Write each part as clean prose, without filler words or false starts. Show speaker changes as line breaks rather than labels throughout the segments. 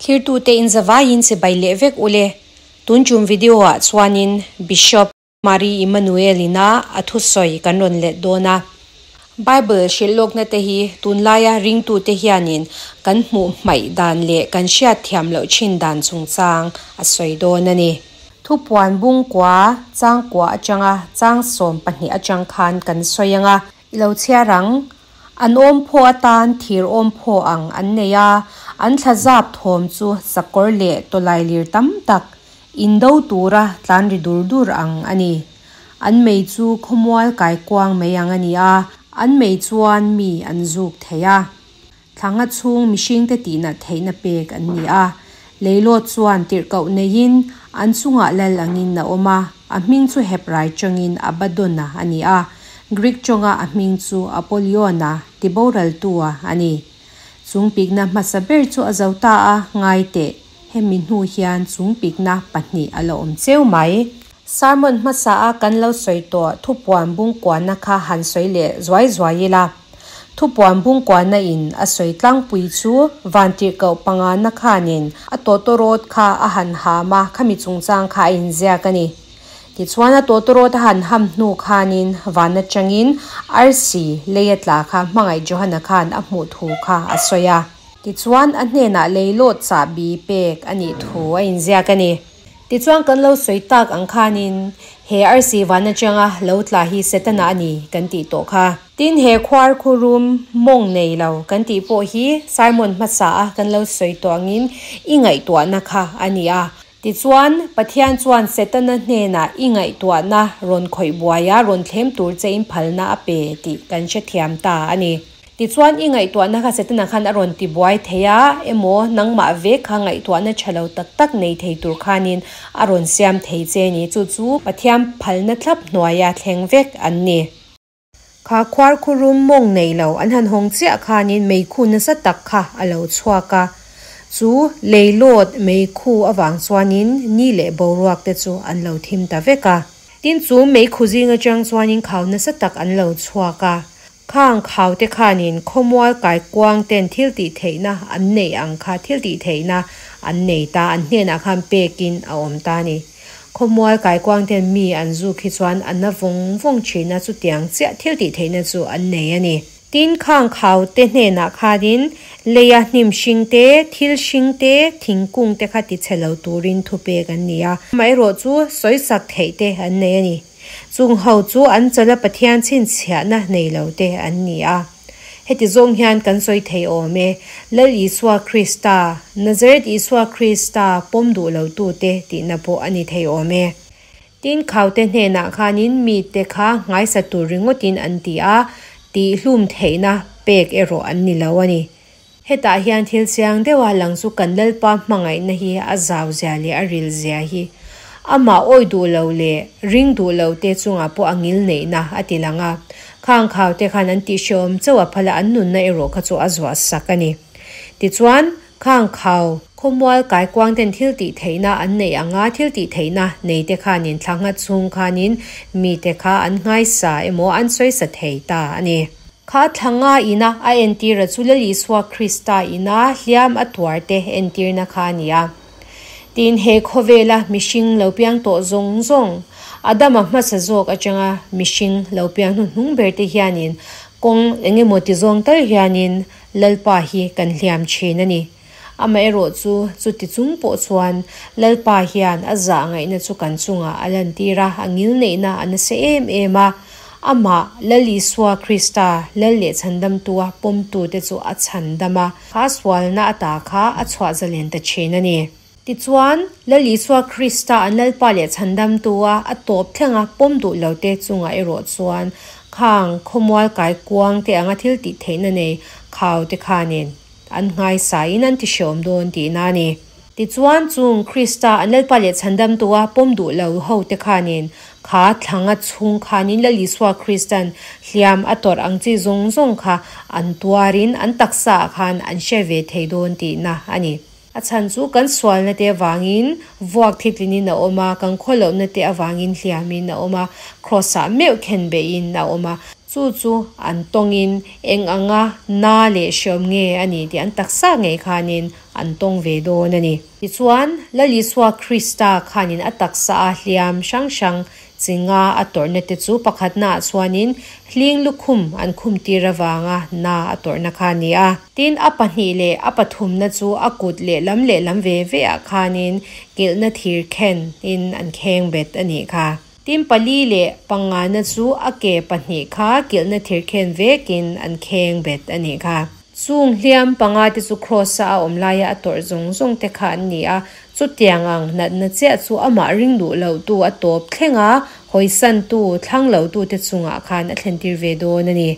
Thlirtute in zavaiin chibai leh vek ule. Tun tum video ah chuanin Bishop Mari Emmanuel ina a thusawi kan rawn let dawn a. Bible hrilh lawkna te hi tunlaia ringtute hianin kan hmuh hmaih dan leh kan hriat thiam loh thin dan chungchang a sawi dawn a ni. Thupuan bungkua changkua atanga chang 12 atang khan kan sawi anga. I lo chhiar ang. An awm phaw atan thir awm phaw ang an nei a, an thlazap thawm chu sakawr leh tawlailir tam tak indo tura tlan ri dur dur ang a ni. An mei chu khawmual kaikuang mai ang a ni a, an mei chuan mi an zuk thei a. Thla nga chhung mihringte tihnat theihna pek an ni a. Leilawt chuan tirhkoh neiin an chungah lal angin a awm a, a hming chu Hebrai tawngin Abaddon-a a ni a, Greek tawnga a hming chu Apollyon-a, tiboraltua a ni. Chung pikna hmasa ber chu a zo ta a, ngai teh, hemi hnu hian chung pikna pahnih a la awm cheu mai. Sermon hmasa a kan lo sawi tawh thupuan bungkuanna kha han sawi leh zuai zuai ila. Thupuan bungkuanna in a sawi tlangpui chu vantirhkoh pangana khanin a tawtawrawt kha a han ham a, khami chungchang kha a inziak a ni. Tichuan a tawtawrawt a han ham hnu khanin van atangin arsi lei a tla kha hmangaih Johana khan a hmuh thu kha a sawi a. Tichuan a hnenah leilawt chahbi pek a nih thu a inziak a ni. Tichuan kan lo sawi tak ang khanin he arsi van atanga lo tla hi Setana a ni kan tih tawh kha. Tin he khuar khurum mawng nei lo kan tih pawh hi sermon hmasa a kan lo sawi tawh angin i ngaihtuahna kha a ni a. Tichuan Pathian chuan Setana hnenah i ngaihtuahna rawn khawih buai a rawn thlem tur che in phalna a pe tih kan hrethiam ta a ni. Tichuan i ngaihtuahna kha Setana khan a rawn tibuai thei a, emaw nangmah vek kha ngaihtuahna tha lo tak tak nei thei tur khanin a rawn siam thei che ni. Chu chu Pathian phalna thlap hnuaia thleng vek an ni. Kha khuar khurum mawng nei lo an han hawng chiah khanin meikhu nasa tak kha a lo chhuak a. Chu leilawt meikhu avang chuanin ni leh boruak te chu an lo thim ta vek a. Tin chu meikhu zing atang chuanin khau nasa tak an lo chhuak a. Khang khau te khanin khawmual kaikuang ten thil tih theihna an nei ang kha thil tih theihna an nei ta an hnenah khan pekin a awm ta ni. Khawmual kaikuang ten mi an zuk hi chuan an na vawng vawng thin a chutiang chiah thil tih theihna chu an nei a ni. Tin khang khau te hnenah khanin leia hnim hring te, thil hring te, thingkung te kha ti chhe lo turin thupek an ni a. Amaherawh chu sawisak theih te an nei a ni. Chung ho chu an chala Pathian chhinchhiahna nei lo te an ni a. Heti zawng hian kan sawi thei awm e, Lal Isua Krista, Nazareth Isua Krista pawm duh lo tu te tihna pawh a ni thei awm e. Tin khaute hnenah khanin mite kha ngaisa tur ringawtin an ti a, tihhlum theihna pek erawh an ni lo a ni. Hetah hian thil chiang deuha lang chu kan Lalpa hmangaihna hi a zau zia leh a ril zia hi. Amah awi duh lo leh ring duh lo te chungah pawh a ngil neihna a ti lang a. Khang khau te khan an tihhrehawm chauh a phal a, an nunna erawh kha chu a zuah sak a ni. Tichuan, khang khau khawmual kaikuang ten thil tih theihna an neih ang a, thil tih theihna nei te khanin thla nghat chhung khanin mite kha an nghaisa emaw an sawisa thei ta a ni. Kha thla nga ina a entir a chu Lal Isua Krista ina hliam a tuar te entirna kha a ni a. Tin he khawvela mihring lo piang tawh zawng zawng, Adama hmasa zawk atanga mihring lo piang hnuhnung ber te hianin kawng eng emaw ti zawng tal hianin Lalpa hi kan hliam thin a ni. Amaherawh chu chuti chung pawh chuan Lalpa hian a zah ngaihna chu kan chungah a lantir a, a ngil neihna a nasa em em a. Amah Lal Isua Krista, Lal leh Chhandamtua pawmtute chu a chhandam a, kha sualna ata kha a chhuah zalen ta thin a ni. Tichuan, Lal Isua Krista an Lalpa leh Chhandamtua a tawp thlenga pawm duh lote chungah erawh chuan khang khawmual kaikuang te anga thil tih theihna nei khaute khanin an nghaisaiin an tihreawm dawn tihna a ni. Tichuan, chung Krista an Lalpa leh Chhandamtua pawm duh lo hote khanin kha thlanga chhung khanin Lal Isua Kristan hliam a tawrh ang chi zawng zawng kha an tuarin an taksaah khan an hre ve thei dawn tihna a ni. A chhan chu kan sualna te avangin vuak thitlinin a awm a, kan khawlohna te avangin hliamin a awm a, Kraws-ah meuh khen beihin a awm a. Chu chu an tawngin eng anga na leh hreawm nge a ni tih an taksa ngei khanin an tawng ve dawn a ni. Tichuan, Lal Isua Krista khanin a taksa a hliam hrang hrang chi nga a tawrhna te chu pakhatnaah chuanin hling lukhum an khum tir avanga na a tawrhna kha a ni a. Tin, a pahnih leh a pathumna chu a kut lehlam lehlam ve veah khanin kilhna thir khen in an kheng bet a nih kha. Tin, pali leh pangana chu a ke pahnih kha kilhna thir khen vekin an kheng bet a nih kha. Chung hliam panga te chu Kraws-a a awm laia a tawrh zawng zawng te kha an ni a, chutiang ang natna chiah chu amah ring duh loh tu a tawp thleng a, hawisan tu, thlang lo tu te chungah khan a thlen tir ve dawn a ni.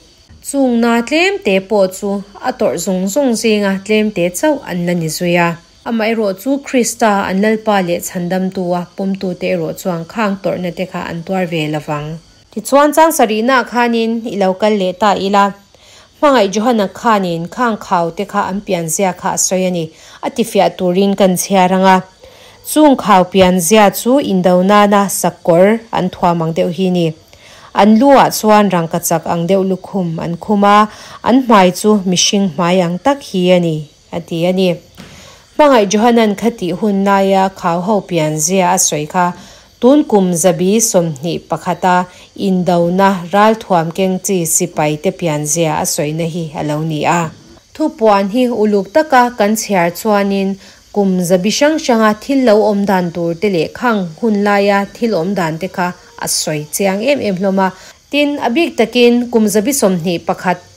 Chung na tlem te pawh chu a tawrh zawng zawng zinga tlem te chauh an la ni zui a. Amaherawh chu Krista an Lalpa leh Chhandamtua pawmtute erawh chuan khang tawrhna te kha an tuar ve lo vang. Tichuan chang sarihnaah khanin i lo kal leh ta ila. Hmangaih Johana khanin khang khau te kha an pianzia kha a sawi a ni, a tifiah turin kan chhiar ang a. Chung khau pianzia chu indo nana sakawr an thuam ang deuh hi ni. An lu ah chuan rangkachak ang deuh lukhum an khum a, an hmai chu mihring hmai ang tak hi a ni. A ti a ni. Hmangaih Johanan kha tih hun laia khau ho pianzia a sawi kha, tun kum zabi 21-a indona ralthuam keng chi sipaite pianzia a sawina hi a lo ni a. Thupuan hi uluk taka kan chhiar chuanin kum zabi hrang hranga thil lo awm dan tur te leh khang hun laia thil awm dan te kha a sawi chiang em em hlawm a. Tin, a bik takin kum 21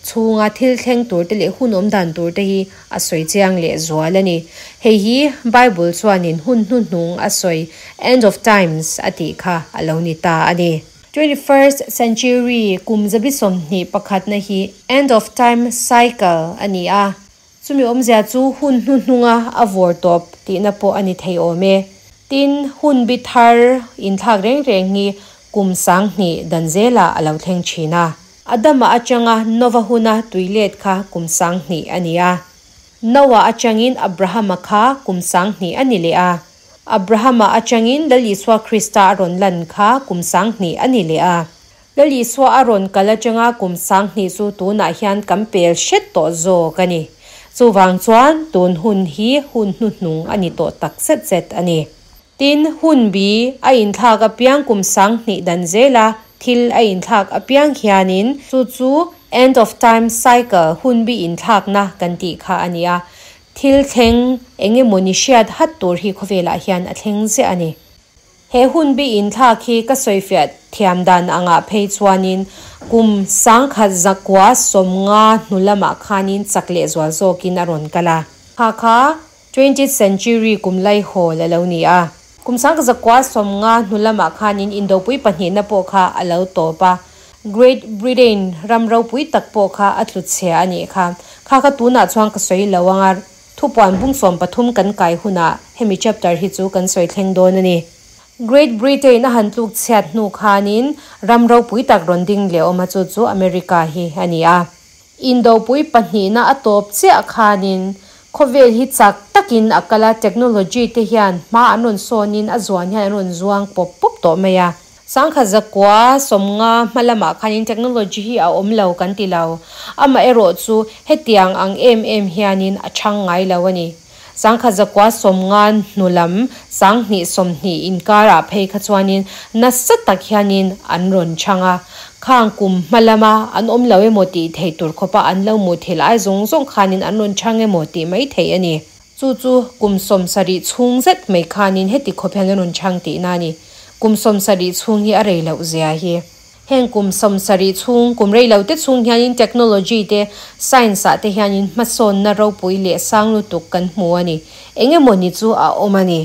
chhunga thil thleng tur te leh hun awm dan tur te hi a sawi chiang leh zual a ni. Hei hi Bible chuanin hun hnuhnung a sawi, end of times, a tih kha a lo ni ta a ni. 21st century kum 21na hi end of time cycle a ni a. Chumi awmzia chu hun hnuhnunga a vawr tawp tihna pawh a ni thei awm e. Tin, hun bi thar inthlak reng reng hi kum 1000 dan zelah a lo thleng thin a. Adama atanga Nova huna tui let kha kum 1000 a ni a. Noah atangin Abrahama kha kum 1000 a ni leh a. Abrahama atangin Lal Isua Krista a rawn lan kha kum 1000 a ni leh a. Lal Isua a rawn kal atanga kum 1000 chu tunah hian kan pel hret tawh zawk a ni. Chuvang chuan tun hun hi hun hnuhnung a ni tawh tak zet zet a ni. Tin, hun bi a inthlak apiang kum 1000 dan zela thil a inthlak apiang hianin chu chu end of time cycle hun bi inthlakna kan tih kha a ni a. Thil thleng eng emaw ni hriat hat tur hi khawvelah hian a thleng ziah a ni. He hun bi inthlak hi ka sawifiah thiam dan angah phei chuanin kum 1950 hnu lamah khanin chak leh zual zawkin a rawn kal a. Kha kha 20th century kum laihawl a lo ni a. Kum 1950 hnu lamah khanin Indopui pahnihna pawh kha a lo tawp a. Great Britain ram ropui tak pawh kha a tlu chhia a nih kha. Kha kha tunah chuan ka sawi lo anga thupuan bung 13 kan kai hunah hemi chapter hi chu kan sawi thleng dawn a ni. Great Britain a han tluk chhiat hnu khanin ram ropui tak rawn ding leh awm a chu chu America hi a ni a. Indopui pahnihna a tawp chiah khanin khawvel hi chak takin a kal a, technology te hian hma an rawn sawnin a zuan hian an rawn zuang pawp pawp tawh mai a. 1950 hma lamah khanin technology hi a awm lo kan ti lo. Amaherawh chu hetiang ang em em hianin a chhang ngai lo a ni. 1950 hnu lam 2020 inkarah phei kha chuanin nasa tak hianin an rawn chhang a. Khang kum hma lama an awm lo emaw tih theih tur khawpa an lo mu thil ai zawng zawng khanin an rawn chhang emaw tih mai theih a ni. Chu chu kum 70 chhung zet mai khanin heti khawp hian an rawn chhang tihna a ni. Kum 70 chhung hi a rei loh zia hi. Heng kum 70 chhung kum rei lo te chhung hianin technology te science ah te hianin hmasawnna ropui leh sang lutuk kan hmu a ni. Eng emaw ni chu a awm a ni.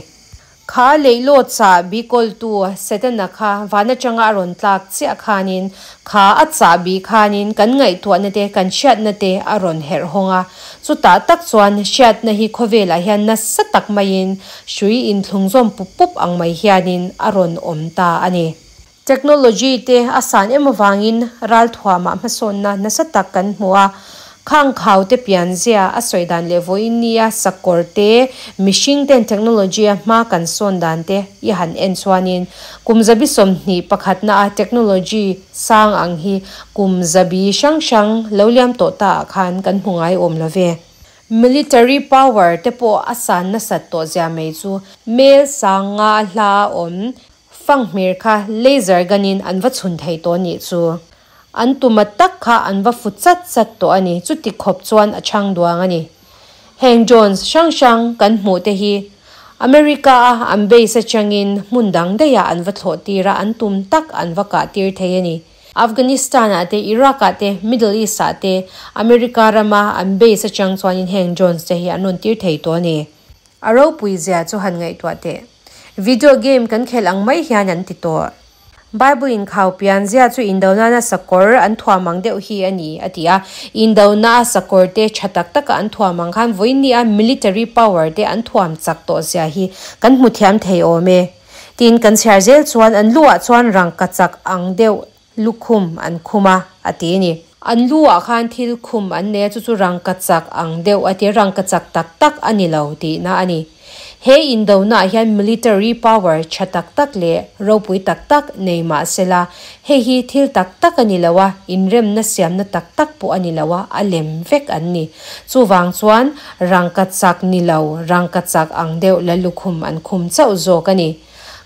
Kha leihlaw chahbi kawltu Setana kha van atanga a rawn tlak chiah khanin kha a chahbi khanin kan ngaihtuahna te kan hriatna te a rawn herh hawng a. Chutah tak chuan hriatna hi khawvelah hian nasa tak maiin hrui inthlung zawm pup pup ang mai hianin a rawn awm ta a ni. Technology te a san em avangin ralthuamah hmasawnna nasa tak kan hmu a. Khang khau te pianzia a sawi dan leh vawiin nia sakawr te, mihring ten technology a hma kan sawn dan te i han en chuanin kum zabi 21 na a technology sang ang hi kum zabi hrang hrang lo liam tawh ta ah khan kan hmu ngai awm lo ve. Military power te pawh a san nasat tawh zia mai chu mel sang nga a hla a awm fanghmir kha laser gun in an va chhun thei tawh nih chu. An tuma tak kha an va fu chat chat tawh a ni. Chuti khawp chuan a chhang duang a ni. Heng drones hrang hrang kan hmuh te hi America a an base atangin hmun dang daihah an va thlawh tir a, an tum tak an va kah tir thei a ni. Afghanistan ah te, Iraq ah te, Middle East ah te America rama an base atang chuanin heng drones te hi an rawn tir thei tawh a ni. A ropui zia chu han ngaihtuah teh. Video game kan khelh ang mai hian an ti tawh. Bible in khau pian zia chu indonana sakawr an thuam ang deuh hi a ni, a ti a. Indona a sakawr te tha tak taka an thuam ang khan vawiin a military power te an thuam chak tawh zia hi kan hmu thiam thei awm e. Tin, kan chhiar zel chuan an lu ah chuan rangka chak ang deuh lukhum an khum a, a ti a ni. An lu ah khan thil khum an nei a, chu chu rangka chak ang deuh a ti a, rangka chak tak tak a ni lo tihna a ni. He indona ah hian military power tha tak tak leh ropui tak tak nei mah sela, hei hi thil tak tak a ni lo a, inremna siamna tak tak pawh a ni lo a, a lem vek an ni. Chuvang chuan rangka chak ni lo, rangka chak ang deuh la lukhum an khum chauh zawk a ni.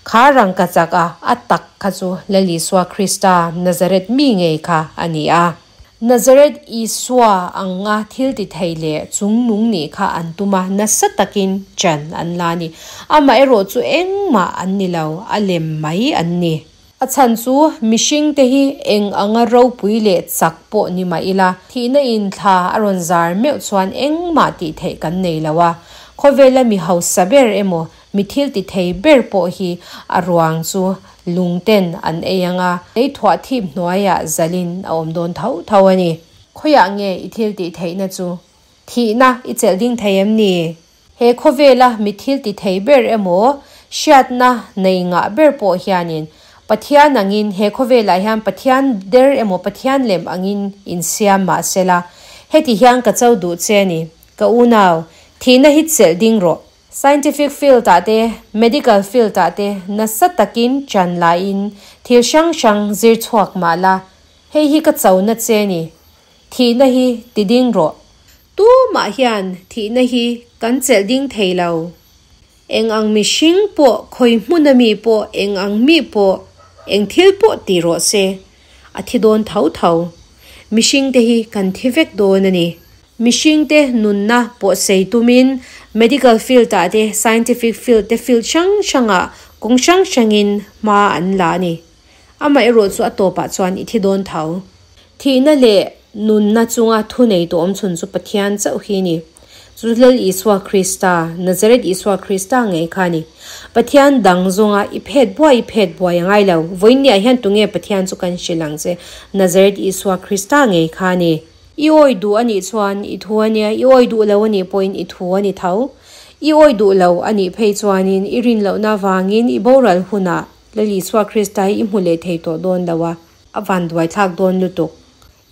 Kha rangka chak a a tak kha chu Lal Isua Krista, Nazareth mi ngei kha a ni a. Nazareth Isua anga thil ti thei leh chung nung nih kha an tum a, nasa takin chan an la a ni. Amaherawh chu engmah an ni lo, a lem mai an ni. A chhan chu mihring te hi eng anga ropui leh chak pawh ni mah ila, thihna in thla a rawn zar meuh chuan engmah tih theih kan nei lo a. Khawvela mi hausa ber emaw Mi thil ti thei ber pawh hi a ruang chu lung ten an ei ang a, lei thuah thip hnuaiah zalin a awm dawn tho tho a ni. Khawiah nge i thil tih theihna chu? Thihna i chelh ding thei em ni? He khawvela mi thil ti thei ber emaw, hriatna nei ngah ber pawh hianin Pathian angin he khawvelah hian Pathian der emaw Pathian lem angin insiam mah sela, heti hian ka cho duh che a ni, ka unau, thihna hi chelh ding rawh. Scientific field ah te, medical field ah te nasa takin chan laiin thil hrang hrang zir chhuak mah la, hei hi ka cho na che ni, thihna hi ti ding rawh. Tumah hian thihna hi kan chelh ding thei lo. Eng ang mihring pawh, khawi hmun ami pawh, eng ang mi pawh, eng thil pawh ti rawh se, a thi dawn tho tho. Mihring te hi kan thi vek dawn a ni. Mihring te nunna pawh sei tumin medical field ah te scientific field te field hrang hrang ah kawng hrang hrang in hma an la a ni. Amaherawh chu a tawp ah chuan i thi dawn tho. Thihna leh nunna chunga thunei tu awm chhun chu Pathian chauh hi a ni. Chu Lal Isua Krista, Nazareth Isua Krista ngei kha a ni. Pathian dang zawnga i phet buai i phet buai a ngai lo. Vawiinniah hian tunge Pathian chu kan hrilh ang che, Nazareth Isua Krista ngei kha a ni. I awi duh a nih chuan i thu a nia, i awi duh lo a nih pawhin i thu a ni tho. I awi duh lo a nih phei chuanin i rin lohna avangin i boral hunah Lal Isua Krista hi i hmu leh thei tawh dawn lo a, a vanduai thlak dawn lutuk.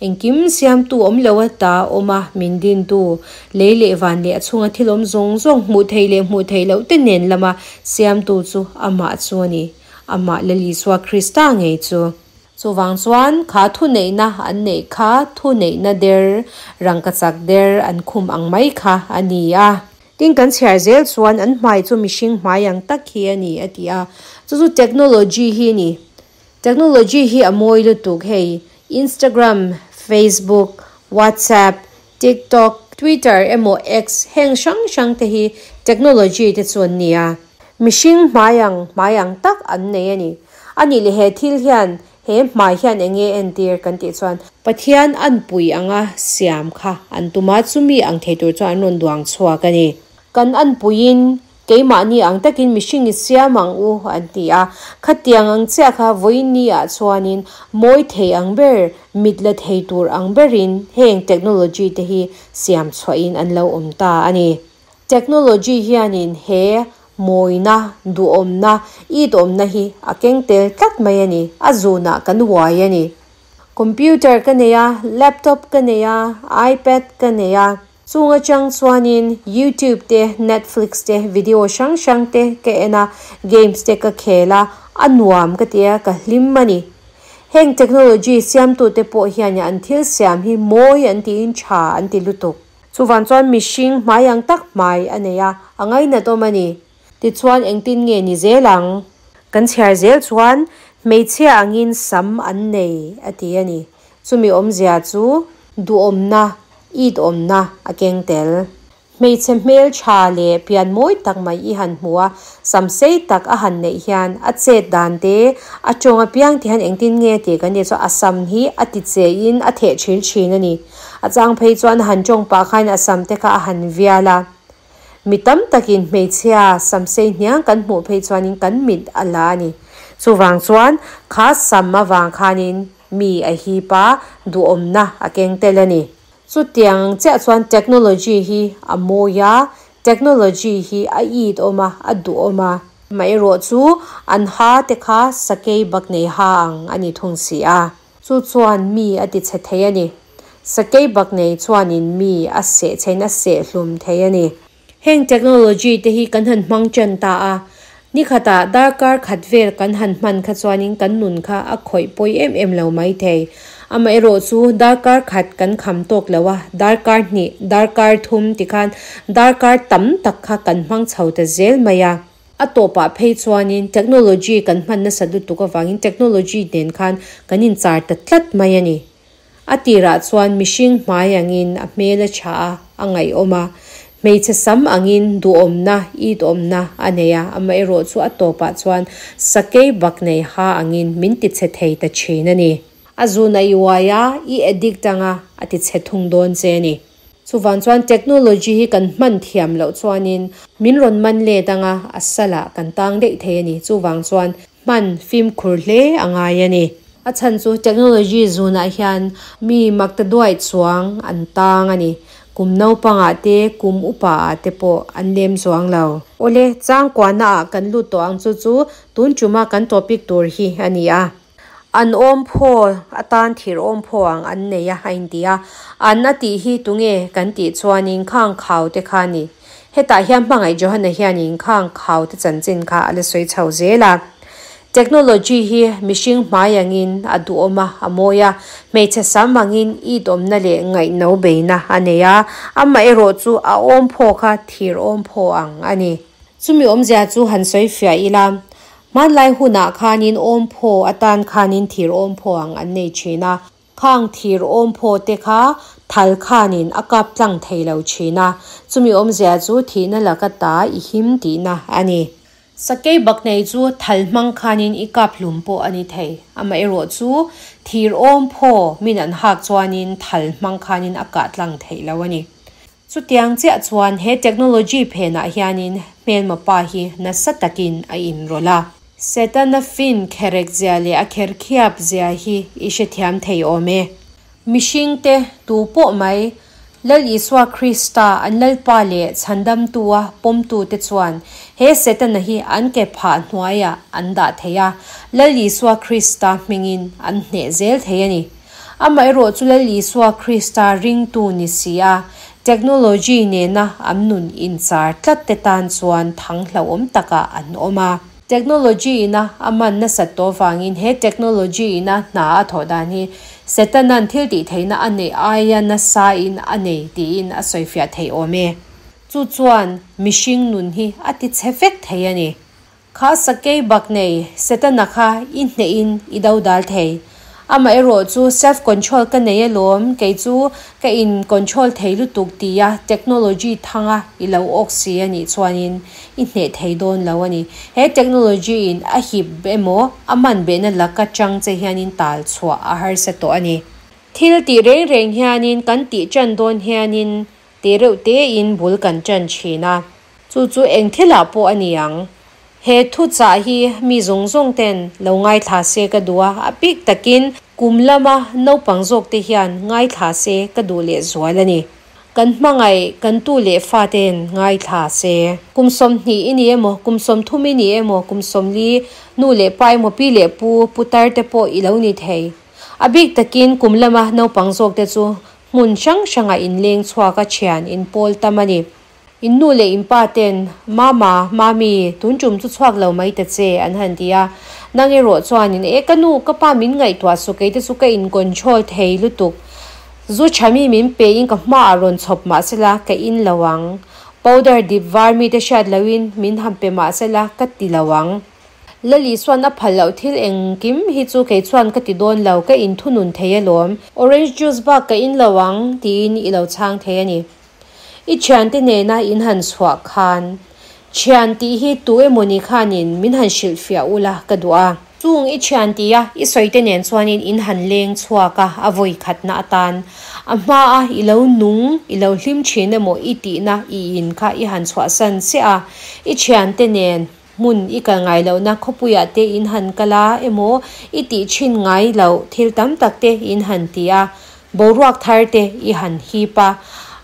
Engkim siamtu awm lo a ta awm a, min dintu, lei leh van leh a chhunga thil awm zawng zawng hmuh theih leh hmuh theih loh te nen lama siamtu chu amah chu a ni, amah Lal Isua Krista ngei chu. Chuvang chuan kha thuneihna an neih kha thuneihna der, rangkachak der an khum ang mai kha a ni a. Tin kan chhiar zel chuan an hmai chu mihring hmai ang tak hi a ni a ti a. Chu chu technology hi a ni. Technology hi a mawi lutuk hei Instagram, Facebook, WhatsApp, TikTok, Twitter emaw X heng hrang hrang te hi technology te chu an ni a. Mihring hmai ang hmai ang tak an nei a ni. A nih leh he thil hian he hmai hian eng nge entir kan tih chuan Pathian an pui anga siam kha an tum a, chumi ang thei tur chuan an rawn duang chhuak a ni. Kan an puiin Keimahni ang takin mihring i siam ang u, an ti a. Khatiang ang chiah kha vawiinni ah chuanin mawi thei ang ber, mit la thei tur ang berin heng technology te hi siam chhuahin an lo awm ta a ni. Technology hianin he mawina, duhawmna, itawmna hi a keng tel tlat mai a ni. A zunah kan uai a ni. Computer ka nei a, laptop ka nei a, ipad ka nei a, chung atang chuanin youtube te netflix te video hrang hrang te ka en a, games te ka khel a, a nuam ka ti a, ka hlim a ni. Heng technology siamtute pawh hian an thil siam hi mawi an tiin tha an ti lutuk. Chuvang chuan mihring hmai ang tak hmai a nei a, a ngainat awm a ni. Tichuan engtin nge ni zel ang? Kan chhiar zel chuan hmeichhia angin sam an nei a ti a ni. Chumi awmzia chu duhawmna, it awmna a keng tel. Hmeichhe hmel tha leh pian mawi tak mai i han hmu a, sam sei tak a han neih hian a chet dan te, a tawng apiang te hian engtin nge tih kan tih chuan a sam hi a ti che in a theh thil thin a ni. A chang phei chuan a han tawng pah khan a sam te kha a han vial a. Mi tam takin hmeichhia sam sei hniang kan hmuh phei chuanin kan mit a la a ni. Chuvang chuan kha sam avang khanin mi a hip a, duhawmna a keng tel a ni. Chutiang chiah chuan technology hi a mawi a, technology hi a it awm a, a duhawm a. Amaherawh chu an ha te kha sakei bak nei ha ang a ni thung si a. Chu chuan mi a ti chhe thei a ni. Sakei bak nei chuanin mi a seh chhein a seh hlum thei a ni. Heng technology te hi kan han hmang ṭan ta a, ni khatah darkar khat vel kan han hman kha chuanin kan nun kha a khawih pawi em em lo mai thei. Amaherawhchu darkar khat kan kham tawk lo a, darkar hnih, darkar thum tikhan darkar tam tak kha kan hmang chho ta zel mai a. A tawpah phei chuanin technology kan hman nasa lutuk avangin technology nen khan kan inchar ta tlat mai a ni. A tirah chuan mihring hmai angin a hmel a tha a, a ngaihawm a. Hmeichhe sam angin duhawmna, itawmna a nei a, amaherawh chu a tawpah chuan sakei bak nei ha angin min tichhe thei ta thin a ni. A zun a i uai a, i addict anga a tichhe thung dawn che a ni. Chuvang chuan technology hi kan hman thiam loh chuanin min rawn man let anga a salah kan tang daih thei a ni. Chuvang chuan hman fimkhur hle a ngai a ni. A chhan chu technology zunah hian mi makta duai chuang an tang a ni. Kum naupangah te, kum upa ah te pawh an lem chuang lo. Awle, changkuahna ah kan lut tawh ang chu chu tun tuma kan topic tur hi a ni a. An awm phaw atan thir awm phaw ang an nei a, a inti a. An a tih hi tunge kan tih chuanin khang khau te kha a ni. Hetah hian hmangaih Johana hianin khang khau te chanchin kha a la sawi chho zel a. Technology hi mihring hmai angin a duhawm a, a mawi a. Hmeichhe sam angin itawmna leh ngaihno beina a nei a. Amaherawh chu a awm phaw kha thir awm phaw ang a ni. Chumi awmzia chu han sawi fiah ila, Hmanlai hunah khanin awmphaw atan khanin thir awmphaw ang an nei thin a, khang thir awmphaw te kha thal khanin a kap tlang thei lo thin a, chumi awmzia chu thihna laka ta i him tihna a ni. Sakei baknei chu thal hmang khanin i kap hlum pawh a ni thei, amaherawh chu thir awmphaw min an hak chuanin thal hmang khanin a kah tlang theih lo a ni. Chutiang chiah chuan he technology phenah hianin hmelma pa hi nasa takin a inrawlh a. Setana fin kherek zia leh a kherkhiap zia hi i hrethiam thei awm e. Mihringte tu pawh mai, Lal Isua Krista an Lalpa leh Chhandamtua pawmtute chuan he Setana hi an ke phah hnuaiah an dah thei a, Lal Isua Krista hmingin an hneh zel thei a ni. Amaherawh chu Lal Isua Krista ringtu ni si a, technology nena an nun inchar tlat te tan chuan thang hlauhawm takah an awm a. Technology ina a man nasat tawh vangin he technology ina hna a thawh dan hi Setana'n thil tih theihna a neih aia nasa in a nei tiin a sawifiah theih awm e. Chu chuan mihring nun hi a ti chhe vek thei a ni. Kha sakei bak nei Setana kha i hnehin i do dal thei. Amaherawh chu self control ka nei alawm, kei chu ka in control thei lutuk tia technology thanga i lo awk si a nih chuanin i hneh thei dawn lo a ni. He technology in a hip emaw a man behna laka chang che hianin tal chhuah a harsa tawh a ni. Thil tih reng reng hianin kan tih tan dawn hianin te reuh tein bul kan tan thin a. Chu chu eng thilah pawh a ni ang. He thuchah hi mi zawng zawng ten lo ngaithla se ka duh a, a bik takin kum lama naupang zawk te hian ngaithla se ka duh leh zual a ni. Kan hmangaih kan tu leh fa ten ngaithla se. Kum 20 i ni emaw, kum 30 i ni emaw, kum 40 nu leh pa emaw pi leh pu, putar te pawh i lo ni thei. A bik takin kum lama naupang zawkte chu hmun hrang hrangah inleng chhuak a thian inpawl tam a ni. In nu leh in pa ten, Mama, Mami, tun tum chu chhuak lo mai ta che, an han ti a. Nang erawh chuanin, E ka nu, ka pa min ngaihtuah suh, kei te chu ka in control thei lutuk. Zu tha mi min pe in ka hma ah rawn chhawp mah sela ka in lo ang. Powder dip var mi te hriat lo in min han pe mah sela ka ti lo ang. Lali chuan a phal loh thil engkim hi chu kei chuan ka ti dawn lo, ka in thunun thei alawm. Orange juice bak ka in lo ang tiin i lo chhang thei a ni. I thiante nena in han chhuah khan thian tih hi tu emawni khanin min han hrilhfiah ula ka duh a. Chung i thian tia i sawite nen chuanin in han leng chhuak a, a vawi khatna atan a hma a i lo nung, i lo hlim thin emaw i tihna i in kha i han chhuahsan chiah a, i thiante nen hmun i kal ngai lohna khawpuiah te in han kal a emaw i tih thin ngai loh thil tam tak te in han ti a, boruak thar te i han hip a,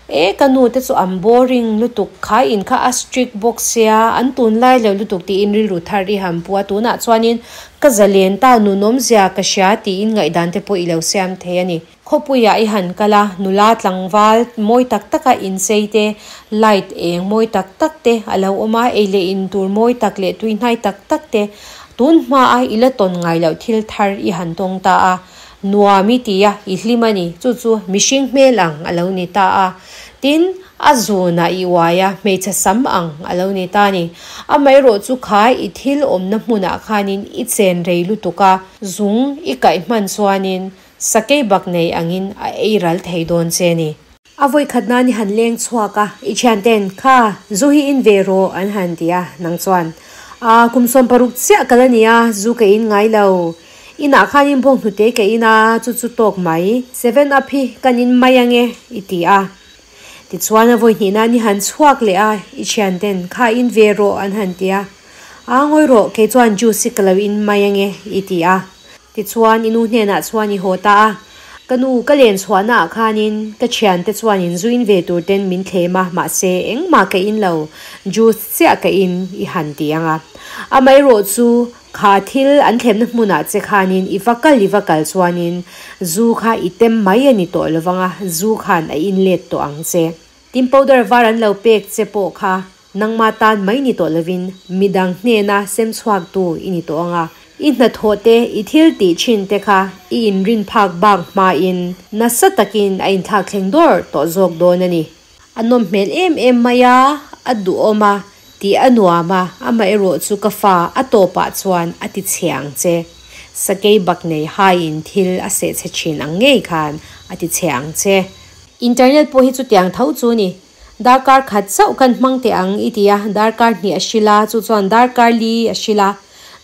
E ka nu te chu an boring lutuk, kha in kha a strict bawk sia, an tunlai lo lutuk tiin rilru thar i han pu a, tunah chuanin ka zalen ta nunawmzia ka hria tiin ngaihdan te pawh i lo siam thei a ni. Khawpuiah i han kal a, nula tlangval mawi tak taka inchei te, light eng mawi tak tak te a lo awm a, ei leh in tur mawi tak leh tui hnai tak tak te tun hmaa i la tawn ngai loh thil thar i han tawng ta a, nuam i ti a, i hlim a ni. Chu chu mihring hmel ang a lo ni ta a. Tin, a zunah i uai a, hmeichhe sam ang a lo ni ta a ni. Amaherawh chu kha i thil awmna hmunah khanin i chen rei lutuk a, zung i kaih hman chuanin Sakei bak nei angin a ei ral thei dawn che ni. A vawi khat nan i han leng chhuak a, i thianten, Kha, zu hi in ve rawh, an han ti a, nang chuan, A, kum 16 chiah kal a nia, zu ka in ngai lo. Inah khan in bawng hnute ka in a, chu chu tawk mai. Seven up hi kan in mai ange, i ti a. Tichuan a vawi hnih nan i han chhuak leh a, i thianten, Kha, in ve rawh, an han ti a. A, ngawi rawh, kei chuan juice hi ka lo in mai ange, i ti a. Tichuan, i nu hnenah chuan i haw ta a. Ka nu, ka len chhuahnaah khanin ka thiante chuanin zu in ve tur ten min thlem a, mahse engmah ka in lo, juice chiah ka in i han ti ang a. Amaherawh chu, kha thil an thlemna hmunah che khanin i va kal i va kal chuanin zu kha i tem mai a ni tawh lovang a, zu khan a in let tawh ang che. Tin powder var an lo pek che pawh kha Nangma tan mai ni tawh lovin midang hnena sem chhuaktu i ni tawh ang a, i hnathawh te, i thil tih thin te kha i inrin phak bak hmain nasa takin a inthlak thleng dawr tawh zawk dawn a ni. A nawm hmel em em mai a, a duhawm a, tih a nuam a, amaherawh chu ka fa a tawpah chuan a ti chhe ang che. Sakei bak nei haiin thil a seh chhe thin ang ngei khan a ti chhe ang che. Internet pawh hi chutiang tho chu ni. Darkar khat chauh kan hmang teh ang i ti a, darkar hnih a hrilh a, chu chuan darkar li a hrilh a,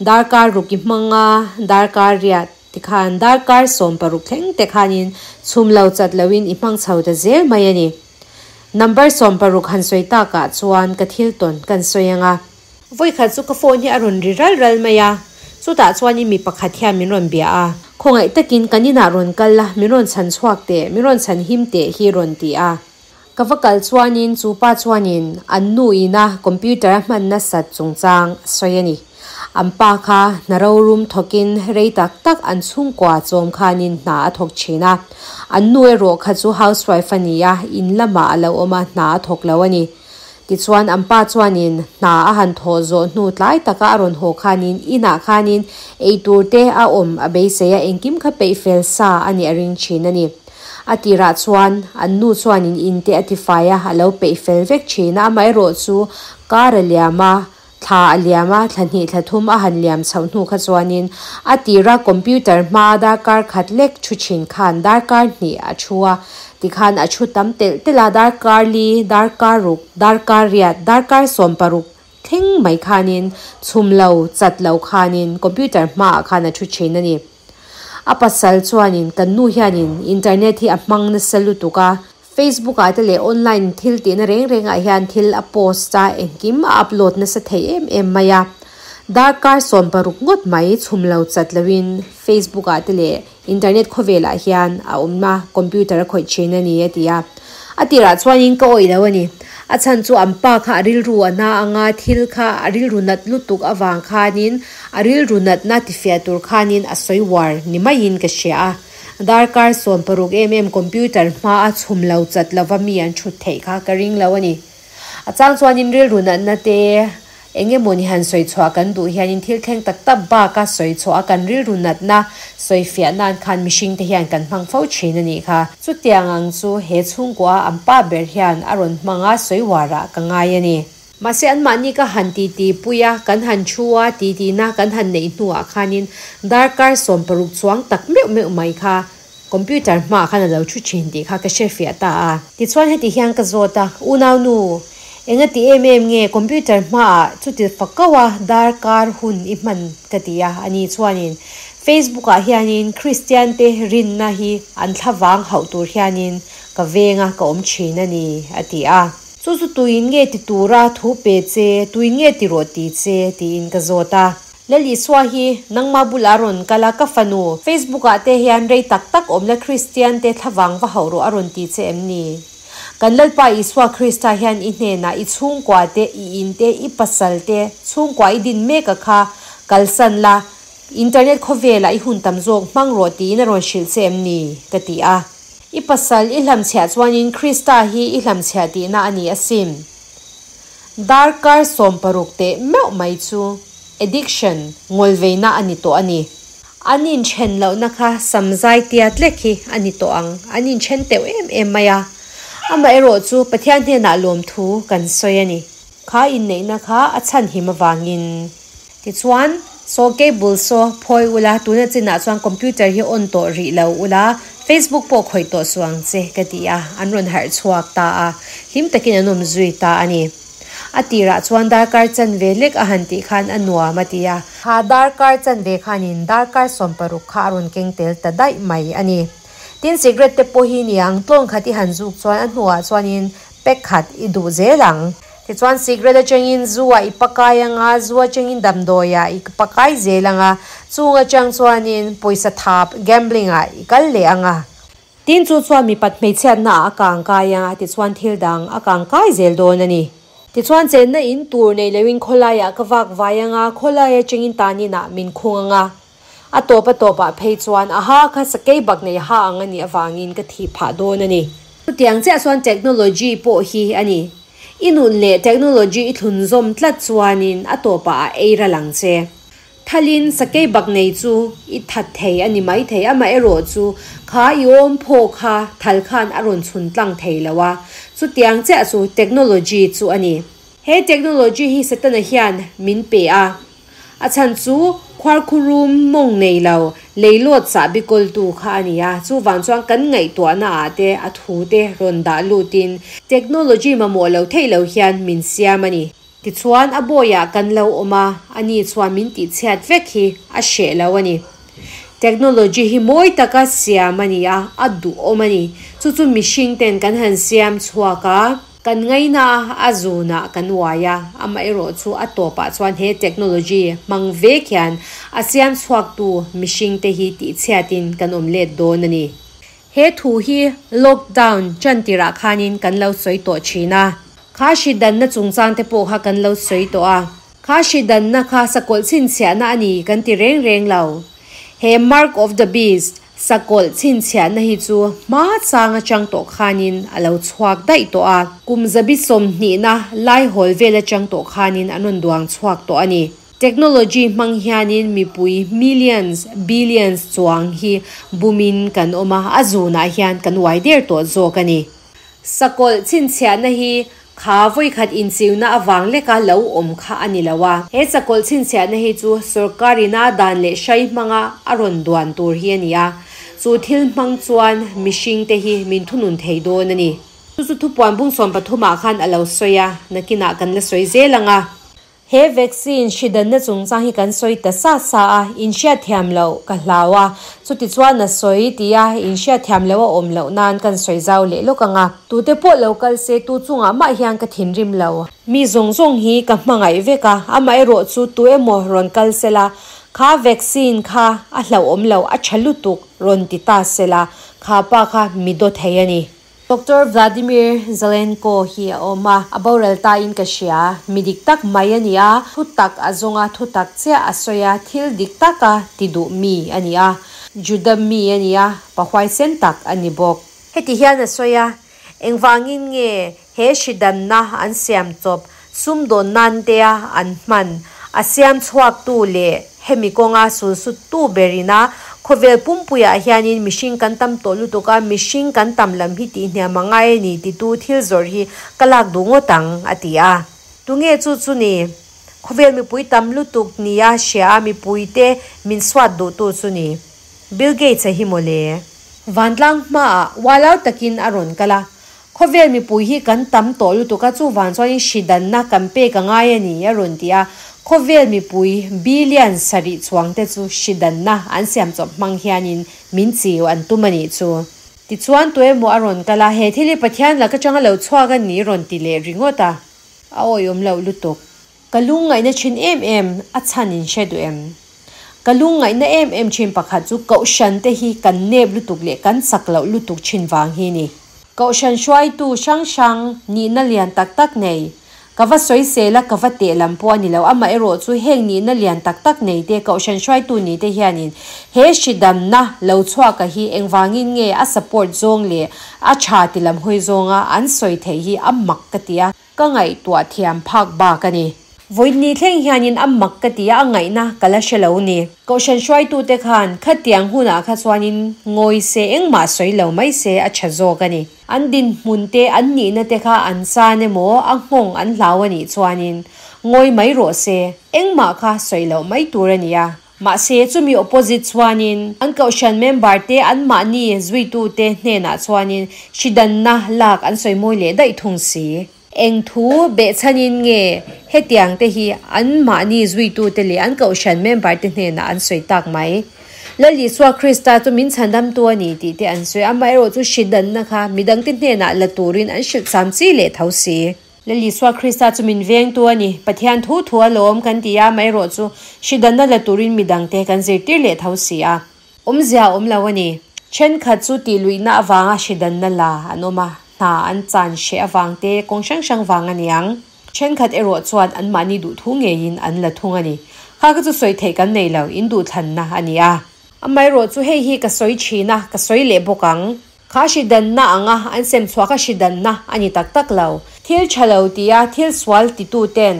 darkar ruk i hmang a, darkar riat tikhan darkar 16 thleng te khanin chhum lo chat loin i hmang chho ta zel mai a ni. Number 16 han sawi takah chuan ka thil tawn kan sawi ang a. Vawikhat chu ka phone hi a rawn ri ral ral mai a, chutah chuanin mi pakhat hian min rawn bia a, khawngaih takin kan inah rawn kal la, min rawn chhan chhuak teh, min rawn chhan him teh hi rawn ti a. Ka va kal chuanin chu pa chuanin an nu ina computer a hman nasat chungchang a sawi a ni. An pa kha hna rorum thawkin rei tak tak an chhungkua chawm khanin hna a thawk thin a. An nu erawh kha chu housewife a ni a, in lamah a lo awm a, hna a thawk lo a ni. Tichuan an pa chuanin hna a han thawh zawh hnu tlai taka a rawn haw khanin inah khanin eitur te a awm a beisei a, engkim kha peih fel sa a nih a ring thin a ni. A tirah chuan an nu chuanin in te a tifai a, a lo peih fel vek thin a, amaherawh chu kar a liam a, thla a liam a, thla hnih thla thum a han liam chhoh hnu kha chuanin a tira computer hmaa darkar khat lek thu thin khan darkar hnih a thu a, tikhan a thu tam telh telh a, darkar li, darkar ruk, darkar riat, darkar 16 thleng mai khanin chhum lo, chat lo khanin computer hmaah khan a thu thin a ni. A pasal chuanin kan nu hianin internet hi a hmang nasa lutuk a, Facebook ah te leh online thil tihna reng reng ah hian thil a post a, engkim a upload nasa thei em em mai a. Darkar 16 ngawt mai chhum lo chat loin Facebook ah te leh internet khawvel ah hian a awm a, computer a khawih thin a ni a ti a. A tirah chuanin ka awih lo a ni. A chhan chu an pa kha a rilru a na anga thil kha a rilru nat lutuk avang khanin a rilru natna tifiah tur khanin a sawi uar ni maiin ka hria a. Darkar 16 em em computer hma a chhum lo chat lova mi an thut theih kha ka ring lo a ni. A chang chuanin rilru natna te eng emawni han sawi chhuah kan duh hianin thil thleng tak tak baka sawi chhuah a kan rilru natna sawi fiah nan khan mihring te hian kan hmang fo thin a nih kha. Chutiang ang chu he chhungkua an pa ber hian a rawn hmang a sawi uarah ka ngai a ni. Mahse anmahni ka han titi pui a, kan han thu a, titina kan han neih hnuah khanin darkar 16 chuang tak meuh meuh mai kha computer hmaah khan a lo thu thin tih kha ka hre fiah ta a. Tichuan heti hian ka zawt a, Unaunu, enga ti em em nge computer hmaah chuti fako a darkar hun i hman ka ti a, ani chuanin Facebook ah hianin Kristian te rinna hi an thlavang hauh tur hianin ka venga ka awm thin a ni a ti a. Chu chu tuin nge ti tura thu pe che, tuin nge ti rawh ti che tiin ka zawt a. Lal Isua hi nangmah bulah a rawn kal a, ka fanu, Facebook ah te hian rei tak tak awm la Kristian te thlavang va hauh rawh a rawn ti che em ni? Kan Lalpa Isua Krista hian i hnenah i chhungkua te, i in te, i pasal te, chhungkua i din mek a kha kalsan la, internet khawvelah i hun tam zawk hmang rawh tiin a rawn hrilh che em ni? ka ti a. I pasal i hlamchhiah chuanin Krista hi i hlamchhiah tihna a ni asin. Darkar 16 teh meuh mai chu addiction ngawlveina a ni tawh a ni. An inthen lohna kha samzai tia tlek hi a ni tawh ang. An inthen teuh em em mai a. Amaherawh chu Pathian hnenah lawmthu kan sawi a ni. Kha inneihna kha a chhanhim avangin. Tichuan, saw cable saw phawi ula, tuna chinah chuan computer hi on tawh rih lo ula, Facebook pawh khawih tawh suh ang che, ka ti a, an rawn harh chhuak ta a, hlim takin an awm zui ta a ni. A tirah chuan darkar chanve lek a han tih khan a nuam a ti a. Kha darkar chanve khanin darkar 16 kha a rawn keng tel ta daih mai a ni. Tin, cigarette te pawh hi niang, tlawn khat i han zuk chuan a hnuah chuanin pack khat i duh zel ang. Tichuan cigarette atangin zu ah i pakai anga, zu atangin damdawi ah i pakai zel anga, chung atang chuanin pawisa thap, gambling, ah i kal leh anga. Tin chu chuan mipat hmeichhiatna ah a kang kai anga, tichuan thil dang a kang kai zel dawn a ni. Tichuan chenna in tur nei loin khawlai ah ka vak vai anga, khawlai atangin tanin ah min khung anga. A tawp a tawp ah phei chuan a ha kha sakei bak nei ha ang a nih avangin ka thih phah dawn a ni. Chutiang chiah chuan technology pawh hi a ni. I nun leh technology i thlun zawm tlat chuanin a tawpah a ei ral ang che. Thalin sakei bak nei chu i that thei a ni maithei, amaherawh chu kha i awm phaw kha thal khan a rawn chhun tlang thei lo a. Chutiang chiah chu technology chu a ni. He technology hi Setana hian min pe a. A chhan chu khuarkhurum mawng nei lo, leilawt chahbi kawltu kha a ni a, chuvang chuan kan ngaihtuahna ah te a thu te rawn dah lutin technology mamawh lo theih lo hian min siam a ni. Tichuan a bawiah kan lo awm a, ani chuan min tihchhiat vek hi a hreh lo a ni. Technology hi mawi taka siam a ni a, a duhawm a ni. Chu chu mihring ten kan han siam chhuak a. Kan ngaina a, a zunah kan uai a, amaherawh chu a tawpah chuan he technology hmang vek hian a siam chhuaktu mihringte hi tihchhiatin kan awm let dawn a ni. He thu hi lockdown chantirah khanin kan lo sawi tawh thin a, kha hri danna chungchangte pawh kha kan lo sawi tawh a, kha hri danna kha sakawlh chhinchhiahna a ni kan ti reng reng lo. He mark of the beast, Sakawlh chhinchhiahna hi chu hma chang atang tawh khanin a lo chhuak daih tawh a, kum zabi 20na laihawl vel atang tawh khanin an rawn duang chhuak tawh a ni. Technology hmang hianin mipui millions, billions chuang hi bumin kan awm a, a zunah hian kan uai der tawh zawk a ni. Sakawlh chhinchhiahna hi kha vawikhat inchiuna avang leka lo awm kha a ni lo a. He sakawlh chhinchhiahna hi chu sorkarina dan leh hrai hmanga a rawn duan tur hi a ni a, chu thil hmang chuan mihringte hi min thunun thei dawn a ni. Chu chu thupuan bung 13 ah khan a lo sawi a, nakinah kan la sawi zel ang a. He vaccine hri danna chungchang hi kan sawi ta sa sa a, in hriatthiam loh ka hlau a, chutichuan a sawi ti a, in hriatthiam loh a awm loh nan kan sawi zau leh lawk ang a. Tute pawh lo kal se tu chungah mah hian ka thinrim lo. Mi zawng zawng hi ka hmangaih vek a, amaherawh chu tu emaw rawn kal sela, kha vaccine kha a hlauhawm lo, a tha lutuk rawn ti ta sela, kha pa kha mi daw thei a ni. Doctor Vladimir Zelenko hi a awm a, a boral ta in ka hria. Mi dik tak mai a ni a, thu tak a zawng a, thu tak chiah a sawi a, thil dik taka ti duh mi a ni a. Juda mi a ni a, pa huaisen tak a ni bawk. Heti hian a sawi a, Engvangin nge he hridanna an siam chawp sumdawn nan tea an hman a siam chhuaktu leh hemi kawnga sulsuttu berina khawvel pumpuiah hianin mihring kan tam tawh lutuk a, mihring kan tam lam hi tihhniam a ngai a ni titu thil zawrh hi ka lak duh ngawt ang, a ti a. Tunge chu chu ni? Khawvel mipui tam lutuk nia hria a mipuite min suat duhtu chu ni? Bill Gates-a hi mawle. Vantlang hmaah ualau takin a rawn kal a, Khawvel mipui hi kan tam tawh lutuk a, chuvan chuanin hridanna kan pek a ngai a ni, a rawn ti a. Khawvel mipui billion sarih chuangte chu hridanna an siam chawp hmang hianin min chiu an tum a nih chu. Tichuan tuemaw a rawn kal a, he thil hi Pathian lak atanga lo chhuak a ni rawn ti leh ringawt a, a awihawm loh lutuk. Ka lungngaihna thin em em a chhan in hre duh em? Ka lungngaihna em em thin pakhat chu Kohhran te hi kan nep lutuk leh kan chak loh lutuk thin vang hi ni. Kohhran hruaitu hrang hrang nihna lian tak tak nei, ka va sawisel a ka va teh lam pawh a ni lo, amaherawh chu heng nihna lian tak tak nei te Kohhran hruaitu ni te hianin he hridamna lo chhuaka hi engvangin nge a support zawng leh a tha ti lam hawi zawnga an sawi theih hi a mak ka ti a. Ka ngaihtuah thiam phak bak a ni. Vawiin thleng hianin a mak ka ti a, a ngaihna ka la hre lo ni. Kohhran hruaitute khan khatiang hunah kha chuanin ngawi se engmah sawi lo mai se a tha zawk a ni. An dinhmun te, an nihna te kha an chan emaw a nghawng an hlau a nih chuanin ngawi mai rawh se, engmah kha sawi loh mai tur a ni a. Mahse, chumi opposite chuanin an kohhran member te anmahni zuitute hnenah chuanin hridanna lak an sawi mawi leh daih thung si. Eng thu behchhanin nge hetiang te hi anmahni zuitute leh an kohhran member te hnenah an sawi tak mai? Lal Isua Krista chu min chhandamtu a ni tih te an sawi, amaherawhchu hridanna kha midangte hnenah la turin an hrilh cham chi leh tho si. Lal Isua Krista chu min vengtu a ni. Pathian thu thu a lawm kan ti a, amaherawh chu hridanna la turin midangte kan zirtir leh tho si a. Awmzia a awm lo a ni. Thenkhat chu tihluihna avanga hridanna la an awm a, hna an chan hreh avang te kawng hrang hrang vang a ni ang. Thenkhat erawh chuan anmahni duhthu ngeiin an la thung a ni. Kha kha chu sawi theih kan nei lo, in duhthlanna a ni a. Amaherawh chu hei hi ka sawi thin a, ka sawi leh bawk ang. Kha hridanna anga an sem chhuah kha hridanna a ni tak tak lo. Thil tha lo tia thil sual tituten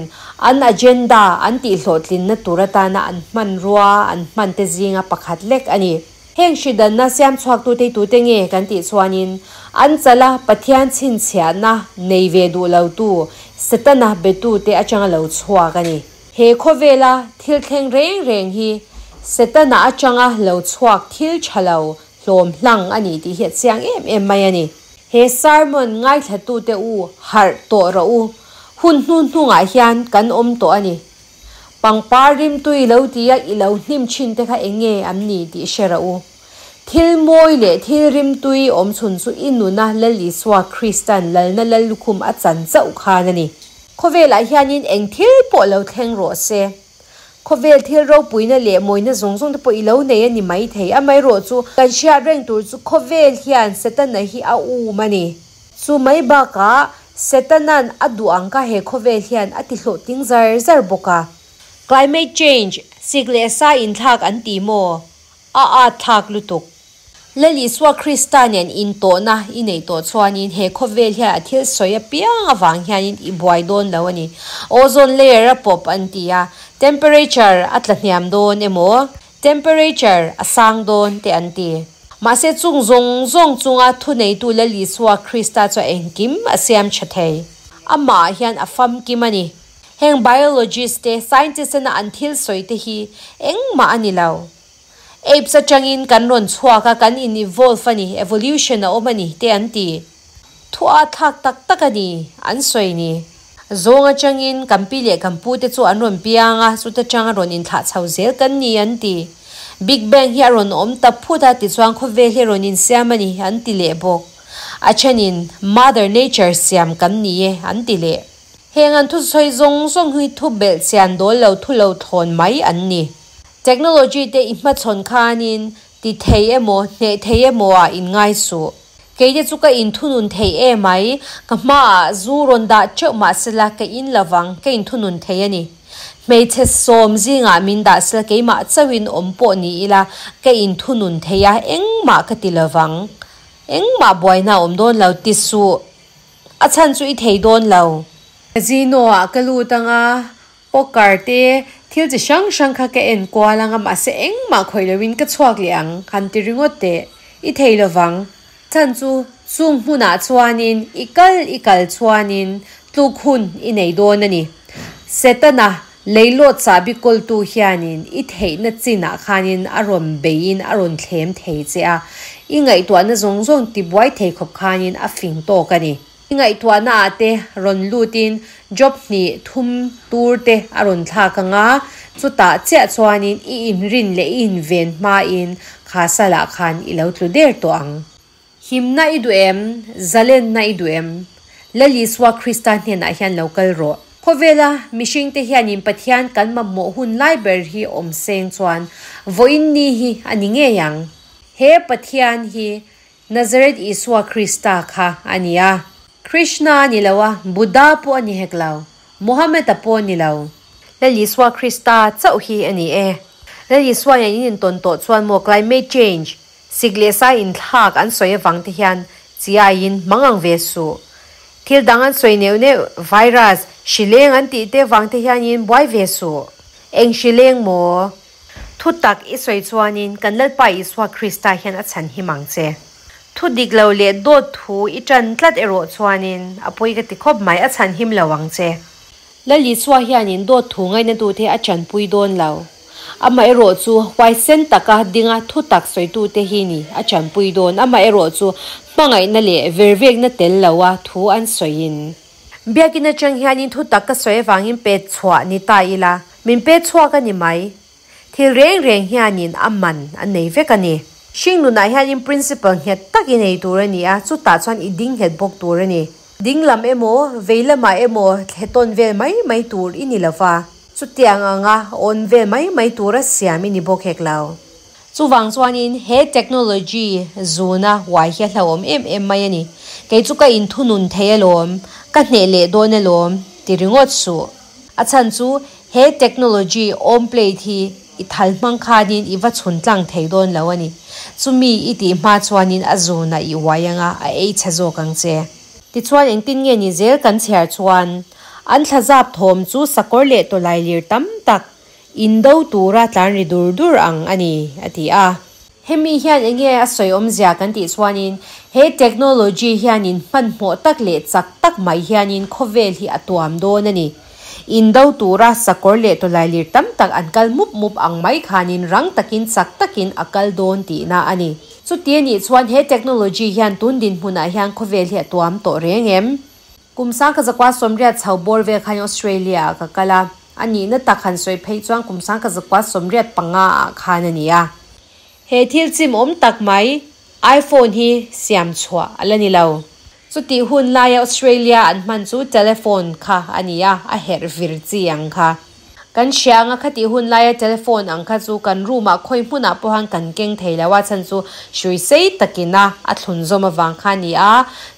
an agenda an tihhlawhtlinna tur atana an hmanrua an hman te zinga pakhat lek a ni. Heng hridanna siam chhuaktute tute nge kan tih chuanin an chala Pathian chhinchhiahna nei ve duh lotu Setana betute atanga lo chhuak a ni. He khawvela thil thleng reng reng hi Setana atanga lo chhuak thil tha lo hlawm hlang a ni tih hi a chiang em em mai a ni. He sermon ngaithlatute u harh tawh rawh u, hun hnu hnungah hian kan awm tawh a ni. Pangpar rimtui lo tia i lo hnim thin te kha eng nge an ni tih hre rawh u. Thil mawi leh thil rimtui awm chhun chu i nuna Lal Isua Kristan lalna lallukhum a chan chauh khan a ni. Khawvelah hianin eng thil pawh lo thleng rawh se. Khawvel thil ropuina leh mawina zawng zawng te pawh i lo nei a ni maithei. Amaherawh chu kan hriat reng tur chu khawvel hian Setana hi a um a ni. Chu mai bakah Setana'n a duh ang kha he khawvel hian a ti hlawhtling zar zar bawk a. Climate change, sik leh sa inthlak an ti maw? A at thlak lutuk. Lal Isua Krista nen intawhna i neih tawh chuanin he khawvel hian a thil sawi apiang avang hianin i buai dawn lo a ni. Ozone layer a pawp an ti a, temperature a tla hniam dawn emaw, temperature a sang dawn te an ti. Mahse chung zawng zawng chunga thuneitu Lal Isua Krista chuan engkim a siam tha thei. Amah hian a famkim a ni. Heng biologist te, scientist tena an thil sawi te hi engmah a ni lo. Apes atangin kan rawn chhuak a, kan in evolve a ni, evolution a awm a ni, te an ti. Thu a thlak tak tak a ni, an sawi ni. Zawng atangin kan pi leh kan pu te chu an rawn piang a, chuta tanga rawn inthlah chho zel kan ni, an ti. Big Bang hi a rawn awm ta phut a, tichuan khawvel hi a rawn insiam a ni, an ti leh bawk. A thenin Mother Nature siam kan ni e, an ti leh. Heng an thusawi zawng zawng hi thu belh chian dawl lo thu lo thawn mai an ni. Technology te i hmachhawn khanin ti thei emaw hneh thei emaw ah in ngai suh. Kei te chu ka inthunun thei em mai, ka hmaah zu rawn dah teuh mahsela ka in lovang, ka inthunun thei a ni. Hmeichhe sawm zingah min dah sela keimah chauhin awm pawh ni ila ka inthunun thei a, engmah ka ti lovang. Engmah buaina a awm dawn lo ti suh. A chhan chu i thei dawn lo. Casino ah ka lut anga poker te thil chi hrang hrang kha ka en kual anga mahse engmah khawih loin ka chhuak leh ang han ti ringawt teh. I thei lovang. Chhan chu chung hmunah chuanin i kal i kal chuanin tluk hun i nei dawn a ni. Setana leilawt chahbi kawltu hianin i theihna chinah khanin a rawn beiin a rawn thlem thei che a, i ngaihtuahna zawng zawng tibuai thei khawp khanin a fing tawk a ni. I ngaihtuahna ah te rawn lutin job hnih thum tur te a rawn thlak ang a, chutah chiah chuanin i inrin leh i inven hmain kha salah khan i lo tlu der tawh ang. Himna i duh em? Zalenna i duh em? Lal Isua Krista hnenah hian lo kal rawh. Khawvela mihringte hianin Pathian kan mamawh hun lai ber hi awm seng chuan vawiin ni hi a ni ngei ang. He Pathian hi Nazareth Isua Krista kha a ni a. Krishna a ni lo a, Buddha pawh a ni hek lo, Mohammed-a pawh a ni lo. Lal Isua Krista chauh hi a ni e. Lal Isua hian in intawn tawh chuan maw climate change, sik leh sai inthlak an sawi avang te hian chiaiin hmang ang ve suh. Thil dang an sawi neuh neuh, virus, hrileng an tih te vang te hianin buai ve suh. Eng hrileng maw? Thu tak i sawi chuanin kan Lalpa Isua Krista hian a chhan him ang che. Thu dik lo leh dawt thu i ṭan tlat erawh chuanin a pawi ka ti khawp mai, a chhan him lo ang che. Lal Isua hianin dawt thu ngainatute a ṭanpui dawn lo. Amaherawh chu huaisen taka dinga thu tak sawitute hi ni a ṭanpui dawn. Amaherawh chu hmangaihna leh vervekna tel loa thu an sawiin. Biakin atang hianin thu tak ka sawi avangin pet chhuah ni ta ila, min pet chhuak a ni mai. Thil reng reng hianin a man a nei vek a ni. Hring nunah hianin principle nghet tak i nei tur a ni a, chutah chuan i ding nghet bawk tur a ni. Ding lam emaw, vei lamah emaw thle tawn vel mai mai tur i ni lova, chutiang anga awn vel mai mai tura siam i ni bawk hek lo. Chuvang chuanin he technology zuna uai hi a hlauhawm em em mai a ni. Kei chu ka inthunun thei alawm, ka hneh leh dawn alawm ti ringawt suh. A chhan chu he technology awm plate hi i thal hmang khanin i va chhun tlang thei dawn lo a ni. Chumi i tih hma chuanin a zunah i uai anga a ei chhe zawk ang che. Tichuan engtin nge ni zel kan chhiar chuan an thlazap thawm chu sakawr leh tawlai lir tam tak Indo tura tlan ri dur dur ang a ni, a ti a. Hemi hian enge a sawi awmzia kan tih chuanin he technology hianin hmanhmawh tak leh chak tak mai hianin khawvel hi a tuam dawn a ni. Indo tura sakawr leh tawlailir tam tak an kal mup mup ang mai khanin rang takin chak takin a kal dawn tihna a ni. Chuti a nih chuan he technology hian tun dinhmunah hian khawvel hi a tuam tawh reng em? Kum sangkhat zakua 80 chho bawr vel khan Australia ah ka kal a, a nihna tak han sawi phei chuan kum sangkhat zakua 85 ah khan a ni a. He thil chim awm tak mai iPhone hi siam chhuah a la ni lo. Chutih hun laia Australia an hman chu telephone kha a ni a, a herh vir chi ang kha. Kan hria anga khatih hun laia telephone ang kha chu kan room ah khawi hmunah pawhan kan keng thei lo a, chhan chu hrui sei takin a a thlun zawm avang kha a ni a,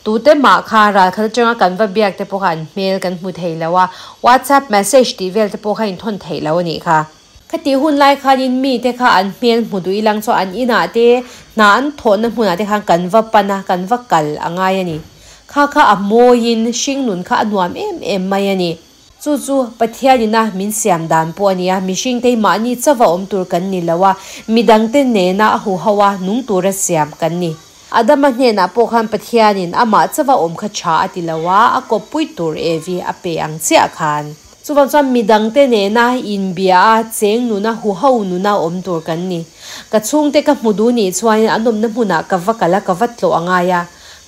tute mah kha ral khat atanga kan va biak te pawh kha an hmel kan hmu thei lo a, WhatsApp message tih vel te pawh kha inthawn theih lo a nih kha. Khatih hun lai khanin mite kha an hmel hmu duh ilang chu an inah te hna an thawhna hmunah te khan kan va pan a, kan va kal a ngai a ni. Kha kha a mawiin hringnun kha a nuam em em mai a ni. Chu chu Pathianina min siam dan pawh a ni a, mihringte hi mahni chauva awm tur kan ni lo a, midangte nena a huho a nung tura siam kan ni. Adama hnenah pawh khan Pathianin amah chauva awm kha tha a ti lo a, a kawppui tur Evi a pe ang chiah khan. Chuvang chuan midangte nena inbia a, cheng nuna huho nuna awm tur kan ni. Ka chhungte ka hmu duh nih chuanin an awmna hmunah ka va kal a, ka va tlawh a ngai a.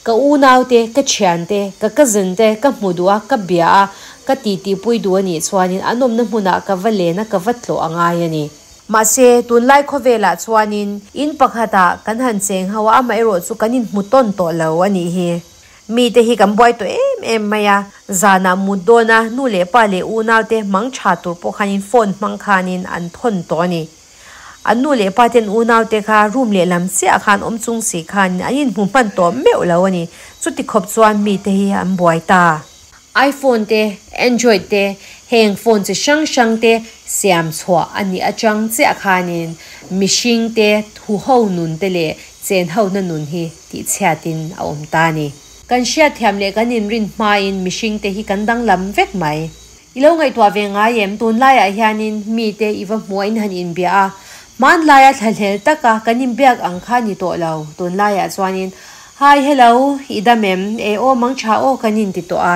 Ka unaute, ka thiante, ka cousin te ka hmu duh a, ka bia a, ka titipui duh a nih chuanin an awmna hmunah ka va len a, ka va tlawh a ngai a ni. Mahse, tunlai khawvelah chuanin in pakhatah kan han cheng ho a, amaherawh chu kan inhmu tawn tawh lo a nih hi. Mite hi kan buai tawh em em mai a, zanah mut dawn a, nu leh pa leh unaute hmang tha tur pawh khanin phone hmang khanin an thawn tawh a ni. An nu leh pa ten unaute kha room lehlam chiah khan awm chung si khan an inhmu hman tawh meuh lo a ni. Chuti khawp chuan mite hi an buai ta. iPhone te, Android te, Heng phone chi hrang hrang te siam chhuah a nih atang chiah khanin mihring te huho nun te leh chen ho na nun hi tihchhiatin a awm ta a ni. Kan hriatthiam leh kan inrin hmain mihring te hi kan danglam vek mai. I lo ngaihtuah ve ngai em? Tunlaiah hianin mite i va hmuh a in han inbia a, hmanlaia thlahlel taka kan inbiak ang kha ni tawh lo. Tunlaiah chuanin, Hi, hello, i dam em? E aw, mang tha aw kan inti tawh a.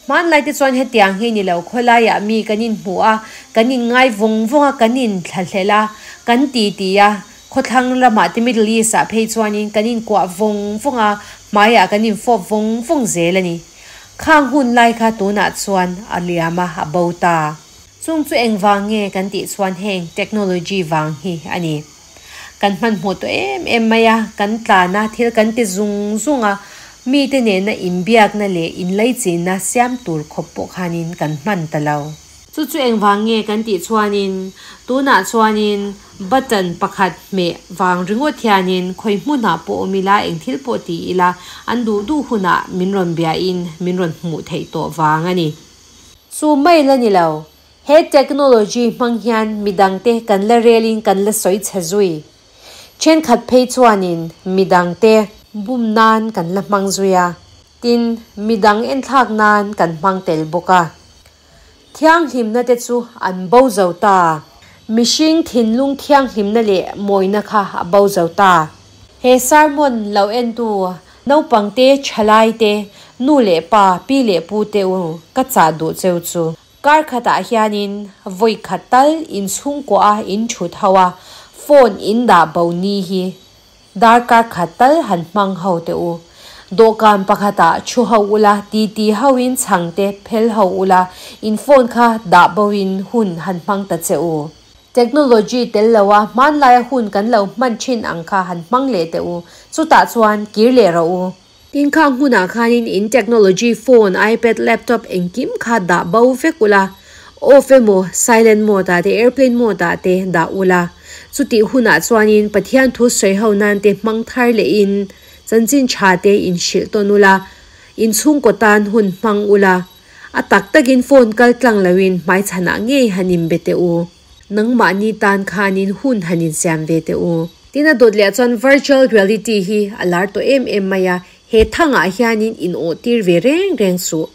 Hmanlai te chuan hetiang hi ni lo, khawlaiah mi kan inhmu a, kan inngai vawng vawng a, kan inthlahlel a, kan titi a, khawthlang lamah te Middle East ah phei chuanin kan inkuah vawng vawng a, hmaiah kan infawp vawng vawng zel a ni. Khang hun lai kha tunah chuan a liam a, a bo ta. Chung chu engvang nge kan tih chuan heng technology vang hi a ni. Kan hmanhmawh tawh em em mai a, kan tlan a, thil kan ti zung zung a, mite nena inbiakna leh inlaichinna siam tur khawp pawh khanin kan hman ta lo. Chu chu engvang nge kan tih chuanin tunah chuanin button pakhat hmeh vang ringawt hianin khawi hmunah pawh awm ila, eng thil pawh ti ila, an duh duh hunah min rawn biahin min rawn hmuh theih tawh vang a ni. Chu mai la ni lo, He technology hmang hian midangte kan la relin kan la sawi chhe zui. Thenkhat phei chuanin midangte bum nan kan la hmang zui a, tin, midang enthlak nan kan hmang tel bawk a. Thianghlimna te chu an bo zo ta. Mihring thinlung thianghlimna leh mawina kha a bo zo ta. He sermon lo entu naupangte, thalaite, nu leh pa, pi leh pu te u ka chah duh cheu chu. Kar khatah hianin vawi khat tal inchhungkuah a in thut ho a, phone in dah bo ni hi darkar khat tal han hmang ho teh u. Dawhkan pakhatah thu ho ula, titi hoin chhangte phel ho ula, in phone kha dah boin hun han hmang ta che u. Technology tel loa hmanlaia hun kan lo hman thin ang kha han hmang leh teh u, chutah chuan kir leh rawh u. Tin khang hunah khanin in technology phone, ipad, laptop engkim kha dah bo vek ula, off emaw silent mode ah te airplane mode ah te dah ula. Chutih hunah chuanin Pathian thu sawi ho nan te hmang thar lehin chanchin tha te in hrilh tawn ula, in chhungkaw tan hun hmang ula, a tak takin phone kal tlang loin hmaichhanah ngei han inbe teh u. Nangmahni tan khanin hun han insiam ve teh u. Tin a dawt leh chuan virtual reality hi a lar tawh em em mai a, he thangah hianin in awh tir ve reng reng suh.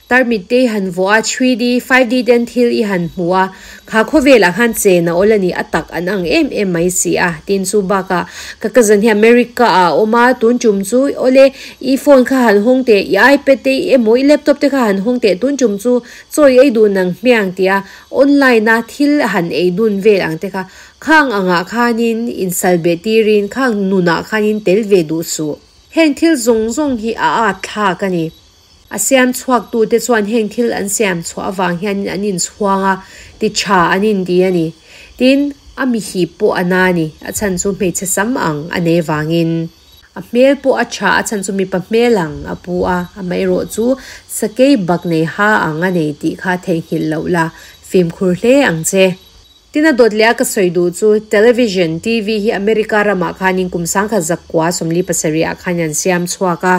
Tarmit te i han vawh a, 3D, 5D ten thil i han hmu a, kha khawvelah khan chen a awl a ni, a tak an ang em em mai si a. Tin chu bakah ka cousin hi America ah a awm a, tun tum chu awle i phone kha han hawng teh, i ipad te emaw i laptop te kha han hawng teh, tun tum chu chaw i ei duh nang hmiang tia online a thil han ei dun vel ang te kha Khang angah khanin insalbeh tirin khang nunah khanin tel ve duh suh. Heng thil zawng zawng hi a at thlak a ni. A siam chhuaktute chuan heng thil an siam chhuah avang hianin an inchhuang a, ti tha an inti a ni. Tin, a mi hip pawh a na a ni, a chhan chu hmeichhe sam ang a nei vangin. A hmel pawh a tha, a chhan chu mipa hmel ang a pu a, amaherawh chu sakei bak nei ha ang a nei tih kha theihnghilh loh la, fimkhur hle ang che. Tin a dawt leh a ka sawi duh chu television, TV, hi America ramah khanin kum 1970 ah khan an siam chhuak a.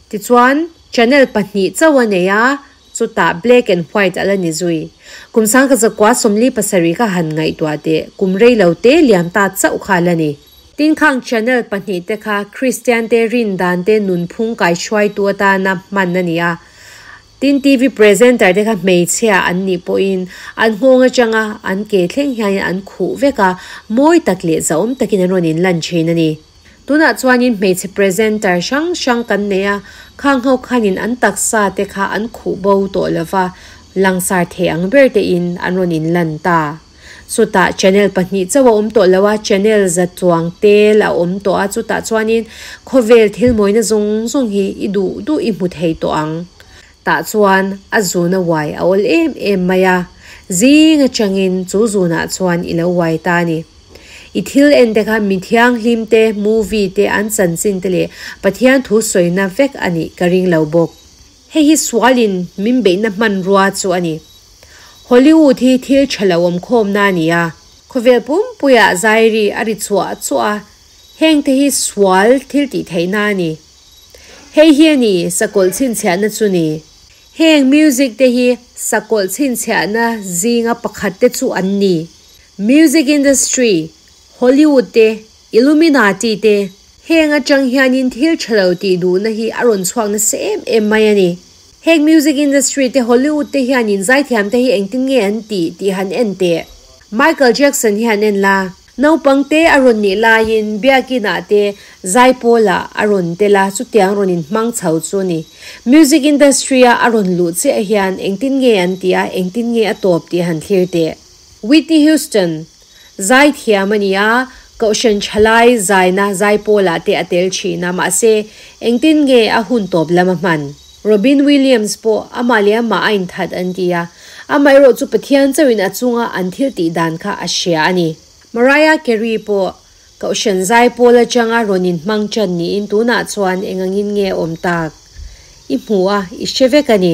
Tichuan, channel pahnih chauh a nei a, chutah black and white a la ni zui. Kum 1977 kha han ngaihtuah teh, kum rei lo te liam ta chauh kha a la ni. Tin khang channel pahnih te kha Kristian te rin dan te nunphung kaihruaitu atana hman a ni a. Tin TV presenter te kha hmeichhia an nih pawhin an nghawng atanga an ke thleng hianin an khuh vek a, mawi tak leh zahawm takin an rawn inlan thin a ni. Tunah chuanin hmeichhe presenter hrang hrang kan nei a, khang ho khanin an taksa te kha an khuh bo tawh lova, langsar thei ang ber tein an rawn inlan ta. Chutah channel pahnih chauh a awm tawh lo a, channel za chuang tel a awm tawh a, chutah chuanin khawvel thil mawina zawng zawng hi i duh duh i hmu thei tawh ang. Tah chuan a zun a uai a awl em em mai a, zing atangin chu zunah chuan i lo uai ta a ni. I thil en te kha mi thianghlim te, movie te, an chanchin te leh Pathian thu sawina vek a nih ka ring lo bawk. Hei hi sualin min beihna hmanrua chu a ni. Hollywood hi thil tha lo awm khawmna a ni a. Khawvel pumpuiah zairi a ri chhuah chhuah a, hengte hi sual thil tih theihna a ni. Hei hi a ni sakawlh chhinchhiahna chu ni. Heng music te hi sakawlh chhinchhiahna zinga pakhat te chu an ni. Music industry, Hollywood te, Illuminati te, heng atang hianin thil tha lo tih duhna hi a rawn chhuak nasa em em mai a ni. Heng music industry te Hollywood te hianin zaithiam te hi engtin nge an tih tih han en teh. Michael Jackson hi han en la. Naupang te a rawn nih laiin biakin ah te zaipawl ah a rawn tel a, chutiang rawn in hmang chho chu a ni. Music industry a a rawn luh chiah hian engtin nge an tih a, engtin nge a tawp tih han thlir teh. Whitney Houston, Zaithiam a ni a, Kohhran thalai zaina zaipawlah te a tel thin a, mahse, engtin nge a hun tawp lam a hman? Robin Williams pawh amah leh amah a inthat an ti a, amaherawh chu Pathian chauhin a chunga an thil tih dan kha a hria a ni. Mariah Carey pawh Kohhran zaipawl atanga rawn inhmang tan niin tunah chuan engangin nge awm tak? I hmu a, i hre vek a ni.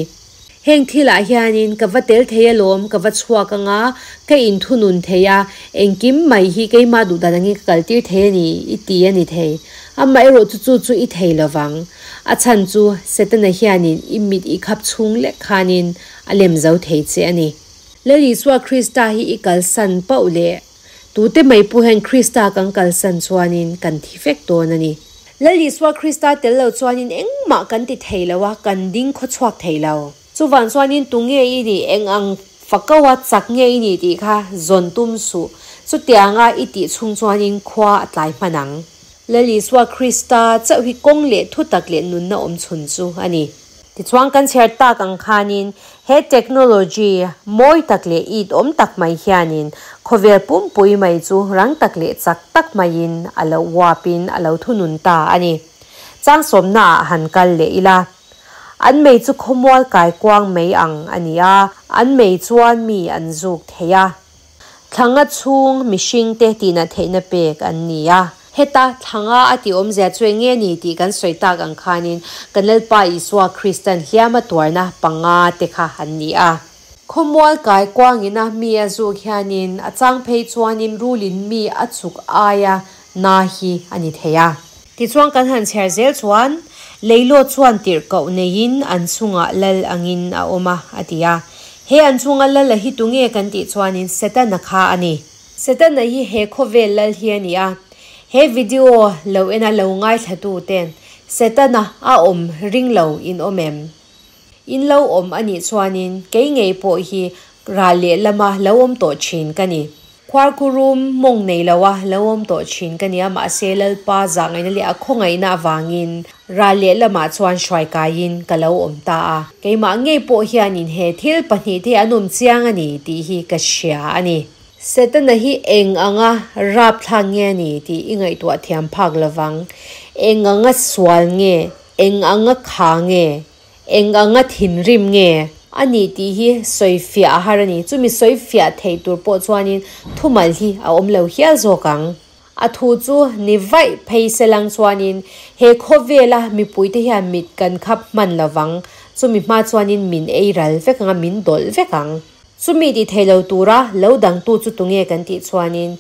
Heng thilah hianin ka va tel thei alawm, ka va chhuak anga, ka inthunun thei a, engkim mai hi keimah duh dan angin ka kaltir thei a ni, i ti a ni thei. Amaherawh chu chu chu i thei lovang. A chhan chu Setana hianin i mit i khap chhung lek khanin a lem zo thei che a ni. Lal Isua Krista hi i kalsan pauh leh tute mai pawh hian Krista kan kalsan chuanin kan thi vek dawn a ni. Lal Isua Krista tel lo chuanin engmah kan ti thei lo a, kan ding khaw chhuak thei lo. Chuvang chuanin tu nge i nih, eng ang fakaua chak nge i nih tih kha zawn tum suh. Chutianga i tih chhung chuanin khua a tlai hman ang. Lal Isua Krista chauh hi kawng leh thutak leh nunna awm chhun chu a ni. Tichuan kan chhiar tak ang khanin he technology mawi tak leh it awm tak mai hianin khawvel pumpui mai chu rang tak leh chak tak maiin a lo uapin a lo thunun ta a ni. Changsawmna ah han kal leh ila. An mei chu khawmual kaikuang mai ang a ni a, an mei chuan mi an zuk thei a. Thlanga chhung mihringte tihna theihna pek an ni a. Heta thlanga a tih awmzia chu eng nge ni tih kan sawi tak ang khanin kan Lalpa Isua Kristan hliam a tuarna panga te kha an ni a. Khawmual kai kuangina mi a zuk hianin a chang phei chuanin rulin mi a chuk aia na hi a ni thei a. Tichuan kan han chhiar zel chuan Leilawt chuan tirhkoh neiin an chungah lal angin a awm a, a ti a. He an chunga lal a hi tunge kan tih chuanin Setana kha a ni. Setana hi he khawvel lal hi a ni a. He video lo ena lo ngaithlatu ten Setana a awm ring lo in awm em? In lo awm a nih chuanin kei ngei pawh hi ral lehlama lo awm tawh thin ka ni. Khuarkhurum mawng nei lo a lo awm tawh thin ka nia mahse Lalpa zahngaihna leh a khawngaihna avangin ral lehlamah chuan hruai kaiin ka lo awm ta a. Keimah ngei pawh hianin he thil pahnih te an awm chiang a ni tih hi ka hria a ni. Setana hi eng anga rapthlak nge a ni tih i ngaihtuah thiam phak lovang. Eng anga sual nge? Eng anga kha nge? Eng anga thinrim nge a nih tih hi sawi fiah a har a ni. Chumi sawi fiah theih tur pawh chuanin thumal hi a awm lo hial zawk ang. A thu chu ni vaih phei se lang chuanin he khawvela mipuite hian mit kan khap hman lo vang. Chumi hma chuanin min ei ral vek ang a, min dawlh vek ang. Chumi ti thei lo tura lo dangtu chu tunge kan tih chuanin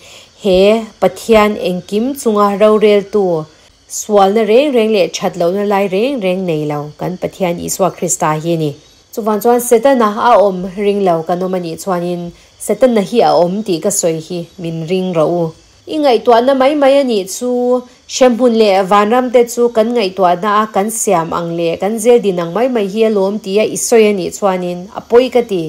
he Pathian engkim chunga roreltu Sualna reng reng leh that lohna lai reng reng nei lo kan Pathian Isua Krista hi a ni. Chuvang chuan Setana a awm ring lo kan awm a nih chuanin Setana hi a awm tih ka sawi hi min ring rawh u. I ngaihtuahna mai mai a nih chu hremhmun leh vanram te chu kan ngaihtuahna a kan siam ang leh kan zel din ang mai mai hi a lawm tia i sawi a nih chuanin a pawi ka ti.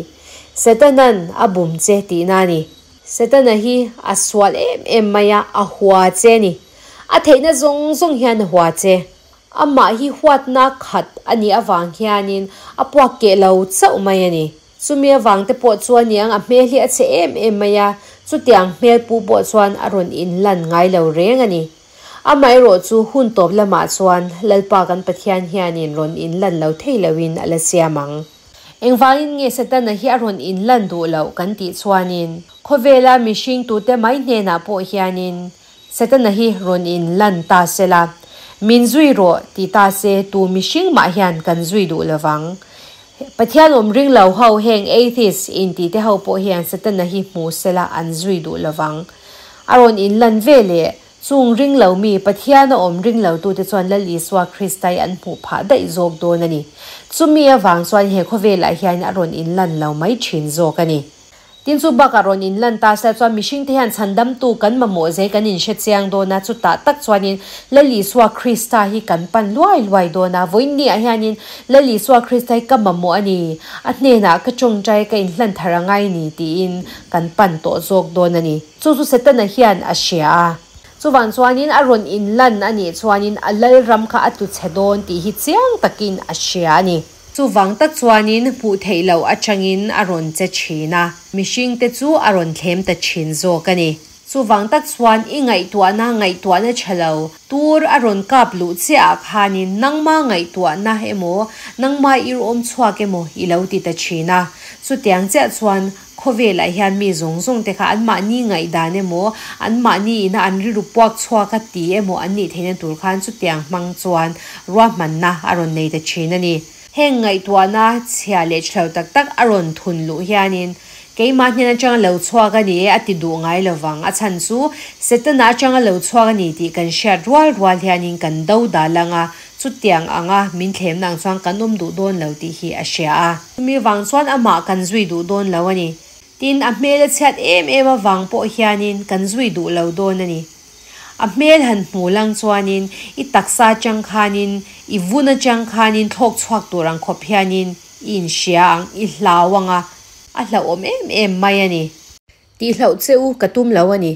Setana'n a bum che tihna a ni. Setana hi a sual em em mai a, a hua che a ni. A theihna zawng zawng hian a hua che. Amah hi huatna khat a nih avang hianin a puak keh lo chauh mai a ni. Chumi avang te pawh chu a niang a hmel hi a chhe em em mai a, chutiang hmel pu pawh chuan a rawn inlan ngai lo reng a ni. Amaherawh chu hun tawp lamah chuan Lalpa kan Pathian hianin rawn inlan lo thei loin a la siam ang. Engvangin nge Setana hi a rawn inlan duh loh kan tih chuanin khawvela mihring tute mai hnenah pawh hianin Setana hi rawn inlan ta sela, min zui rawh ti ta se tu mihring mah hian kan zui duh lovang. Pathian awm ring lo ho heng atheist inti te ho pawh hian Setana hi hmu sela an zui duh lovang. A rawn inlan ve leh. Chung ring lo mi, Pathian a awm ring lo tute chuan Lal Isua Kristai an hmuh phah daih zawk dawn a ni. Chumi avang chuan he khawvelah hian a rawn inlan lo mai thin zawk a ni. Tin chu bakah rawn inlan ta sela chuan mihringte hian chhandamtu kan mamawh zei kan inhre chiang dawn a, chutah tak chuanin Lal Isua Krista hi kan pan luai luai dawn a. Vawiinniah hianin Lal Isua Krista hi ka mamawh a ni, a hnenah ka tawngtai ka inhlan thar a ngai ni tiin kan pan tawh zawk dawn a ni. Chu chu Setana hian a hria a. Chuvang chuanin a rawn inlan a nih chuanin a Lalram kha a tlu chhe dawn tih hi chiang takin a hria a ni. Chuvang tak chuanin hmuh theih loh atangin a rawn che thin a, mihringte chu a rawn thlem ta thin zawk a ni. Chuvang tak chuan i ngaihtuahna ngaihtuahna tha lo tur a rawn kap luh chiah ah khanin nangma ngaihtuahna emaw nangma ir awm chhuak emaw i lo ti ta thin a. Chutiang chiah chuan Khawvelah hian mi zawng zawng te kha anmahni ngaihdan emaw, anmahni ina an rilru puak chhuak a ti emaw an nih theihna tur khan chutiang hmang chuan ruahmanna a rawn nei ta thin a ni. Heng ngaihtuahna chhia leh thlo tak tak a rawn thun luh hianin keimah hnen atanga lo chhuak a ni e a ti duh ngai lovang. A chhan chu Setana atanga lo chhuak a ni tih kan hriat rual rual hianin kan do dal anga Chutiang anga min thlemna ang chuan kan awm duh dawn lo tih hi a hria a. Chumi vang chuan amah kan zui duh dawn lo a ni. Tin, a hmel a chhiat em em avang pawh hianin kan zui duh lo dawn a ni. A hmel han hmu lang chuanin i taksa atang khanin, i vun atang khanin thlawk chhuak tur ang khawp hianin i inhria ang, i hlau ang a, a hlauhawm em em mai a ni. Tihloh che u ka tum lo a ni.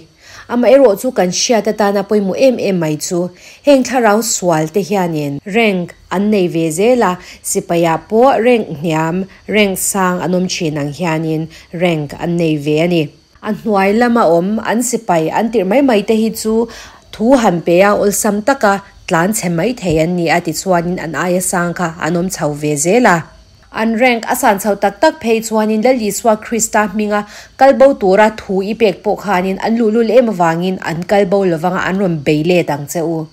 Amaherawh chu kan hriat atana pawimawh em em mai chu heng thlarau sual te hianin rank an nei ve zel a, sipaiah pawh rank hniam, rank sang an awm thin ang hianin rank an nei ve a ni. A hnuai lama awm an sipai an tirh mai mai te hi chu thu han pe a awlsam taka tlan chhe mai thei an ni a tichuanin an aia sang kha an awm chho ve zel a. An rank a san chho tak tak phei chuanin Lal Isua Krista hminga kal bo tura thu i pek pawh khanin an luhlul em avangin an kal bo lovanga an rawn bei let ang che u.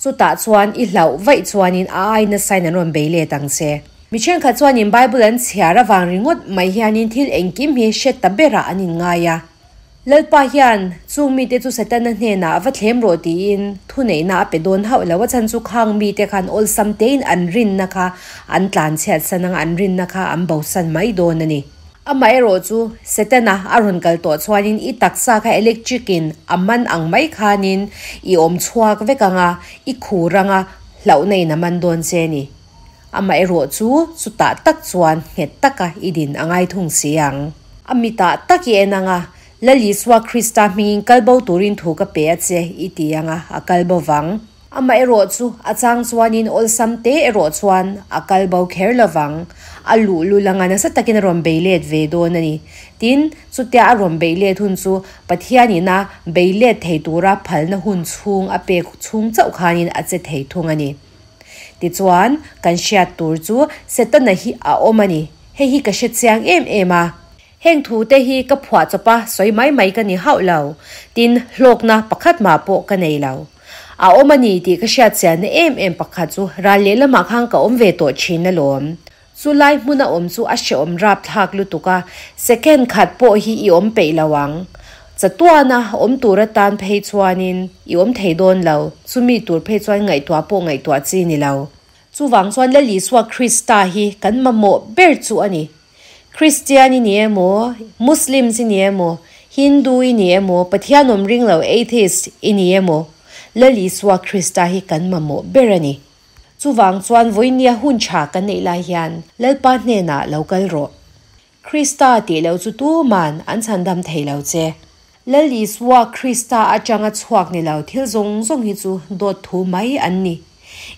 Chutah chuan i hlauh vaih chuanin a ai nasain an rawn bei let ang che. Mi thenkhat chuanin Bible an chhiar avang ringawt mai hianin thil engkim hi hre ta berah an inngai a. Lalpa hian chung mite chu Setana hnenah va thlem rawh tiin thuneihna a pe dawn hauh lo. A chhan chu khang mite khan awlsam tein an rinna kha an tlanchhiat san anga an rinna kha an bosan mai dawn a ni. Amaherawh chu Setana a rawn kal tawh chuanin i taksa kha electric in a man ang mai khanin i awm chhuak vek anga i khur anga hlauhna in a man dawn che a ni. Amaherawh chu chutah tak chuan nghet taka i din a ngai thung si ang. A mitah tak i en anga, Lal Isua Krista hmingin kal bo turin thu ka pe a che i ti anga a kal bo vang. Amaherawh chu a chang chuanin awlsam te erawh chuan a kal bo kher lo vang. A luhlul anga nasa takin a rawn bei let ve dawn a ni. Tin, chutia a rawn bei let hun chu Pathianin a bei let thei tura phalna hun chhung a pek chhung chauh khanin a che thei thung a ni. Tichuan, kan hriat tur chu Setana hi a awm a ni. Hei hi ka hre chiang em em a. Heng thu te hi ka phuah chawp a, sawi mai mai ka ni hauh lo. Tin, hlawkna pakhat mah pawh ka nei lo. A awm a ni tih ka hriat chianna em em pakhat chu ral lehlamah khan ka awm ve tawh thin alawm. Chu lai hmuna awm chu a hreawm rapthlak lutuk a, second khat pawh hi i awm peih lo ang. Chatuana awm tur atan phei chuanin i awm thei dawn lo, chumi tur phei chuan ngaihtuah pawh ngaihtuah chi ni lo. Chuvang chuan Lal Isua Krista hi kan mamawh ber chu a ni. Kristian i ni emaw, Muslims i ni emaw, Hindu i ni emaw, Pathian awm ring lo atheist i ni emaw, Lal Isua Krista hi kan mamawh ber a ni. Chuvang chuan vawinia hun tha kan neih lai hian Lalpa hnenah lo kal rawh. Krista tih loh chu tuman an chhandam thei lo che. Lal Isua Krista atanga chhuak ni lo thil zawng zawng hi chu dawt thu mai an ni.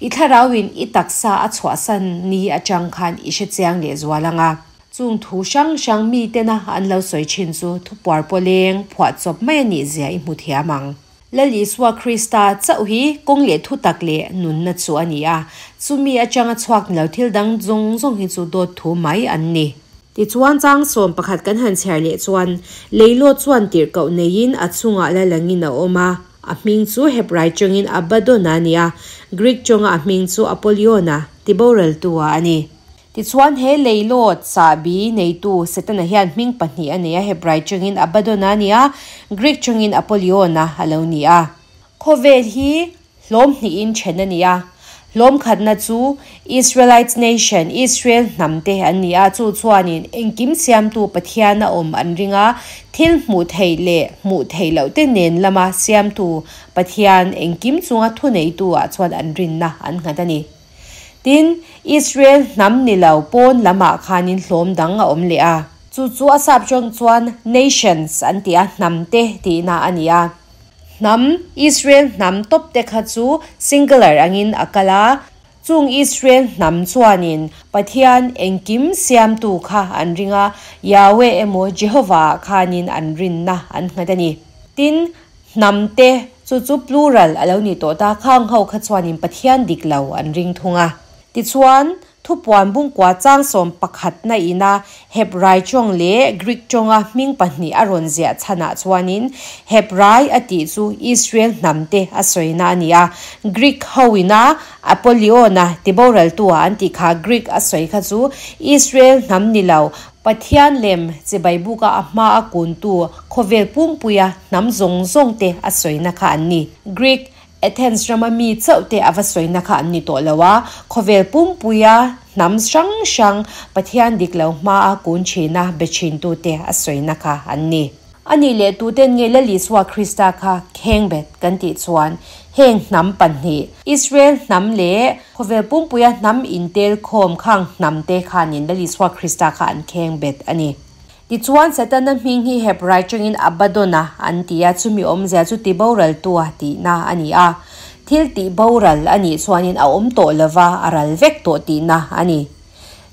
I thlarauin i taksa a chhuahsan ni atang khan i hre chiang leh zual ang a. Chung thu hrang hrang mitena an lo sawi thin chu thupuar pawleng phuahchawp mai a nih zia i hmu thiam ang. Lal Isua Krista chauh hi kawng leh thutak leh nunna chu a ni a, chumi atanga chhuak ni lo thil dang zawng zawng hi chu dawt thu mai an ni. Tichuan chang 11 kan han chhiar leh chuan Leilawt chuan tirhkoh neiin a chungah la langin a awm a, a hming chu Hebrai tawngin Abaddon-a a ni a, Greek tawnga a hming chu Apollyon-a, tiboraltu-a a ni. Tichuan he leilawt chahbi neitu Setana hian hming pahnih a nei a, Hebrai tawngin Abaddon-a a ni a, Greek tawngin Apollyon-a a lo ni a. Khawvel hi hlawm hnihin then a ni a. Hlawm khatna chu Israelites nation, Israel hnam te an ni a, chu chuanin engkim siamtu Pathian a awm an ring a, thil hmuh theih leh hmuh theih loh te nen lama siamtu Pathian engkim chunga thuneitu ah chuan an rinna an nghat a ni. Tin, Israel hnam ni lo pawn lamah khanin hlawm dang a awm leh a. Chu chu a sap chawng chuan nations an ti a, hnam te tihna a ni a. Hnam, Israel hnam tawp te kha chu singular angin a kal a, chung Israel hnam chuanin Pathian engkim siamtu kha an ring a, Yahweh emaw Jehovah ah khanin an rinna an nghat a ni. Tin, hnam te, chu chu plural a lo nih tawh ta, khang ho kha chuanin Pathian dik lo an ring thung a. Tichuan, Thupuan bungkua changsawm pakhatna ina Hebrai tawng leh Greek tawnga hming pahnih a rawn ziah chhanah chuanin Hebrai a tih chu Israel hnamte a sawina a ni a, Greek ho ina Apollyon-a tiboraltua an tih kha Greek a sawi kha chu Israel hnam ni lo, Pathian lem chibai buka a hma a kuntu khawvel pumpuia hnam zawng zawngte a sawina kha an ni. Greek Athens rama mi chauh te a va sawina kha an ni tawh lo a, khawvel pumpuia hnam hrang hrang Pathian dik lo hmaa kun thina be thintute a sawina kha an ni. A nih leh tuten nge Lal Isua Krista kha khengbet kan tih chuan heng hnam pahnih, Israel hnam leh khawvel pumpuia hnam intel khawm khang hnam te khanin Lal Isua Krista kha an khengbet a ni. Tichuan, Setana hming hi Hebrai tawngin Abaddon-a an ti a, chumi awmzia chu tiboraltua tihna a ni a. Thil tihboral a nih chuanin a awm tawh lova, a ral vek tawh tihna a ni.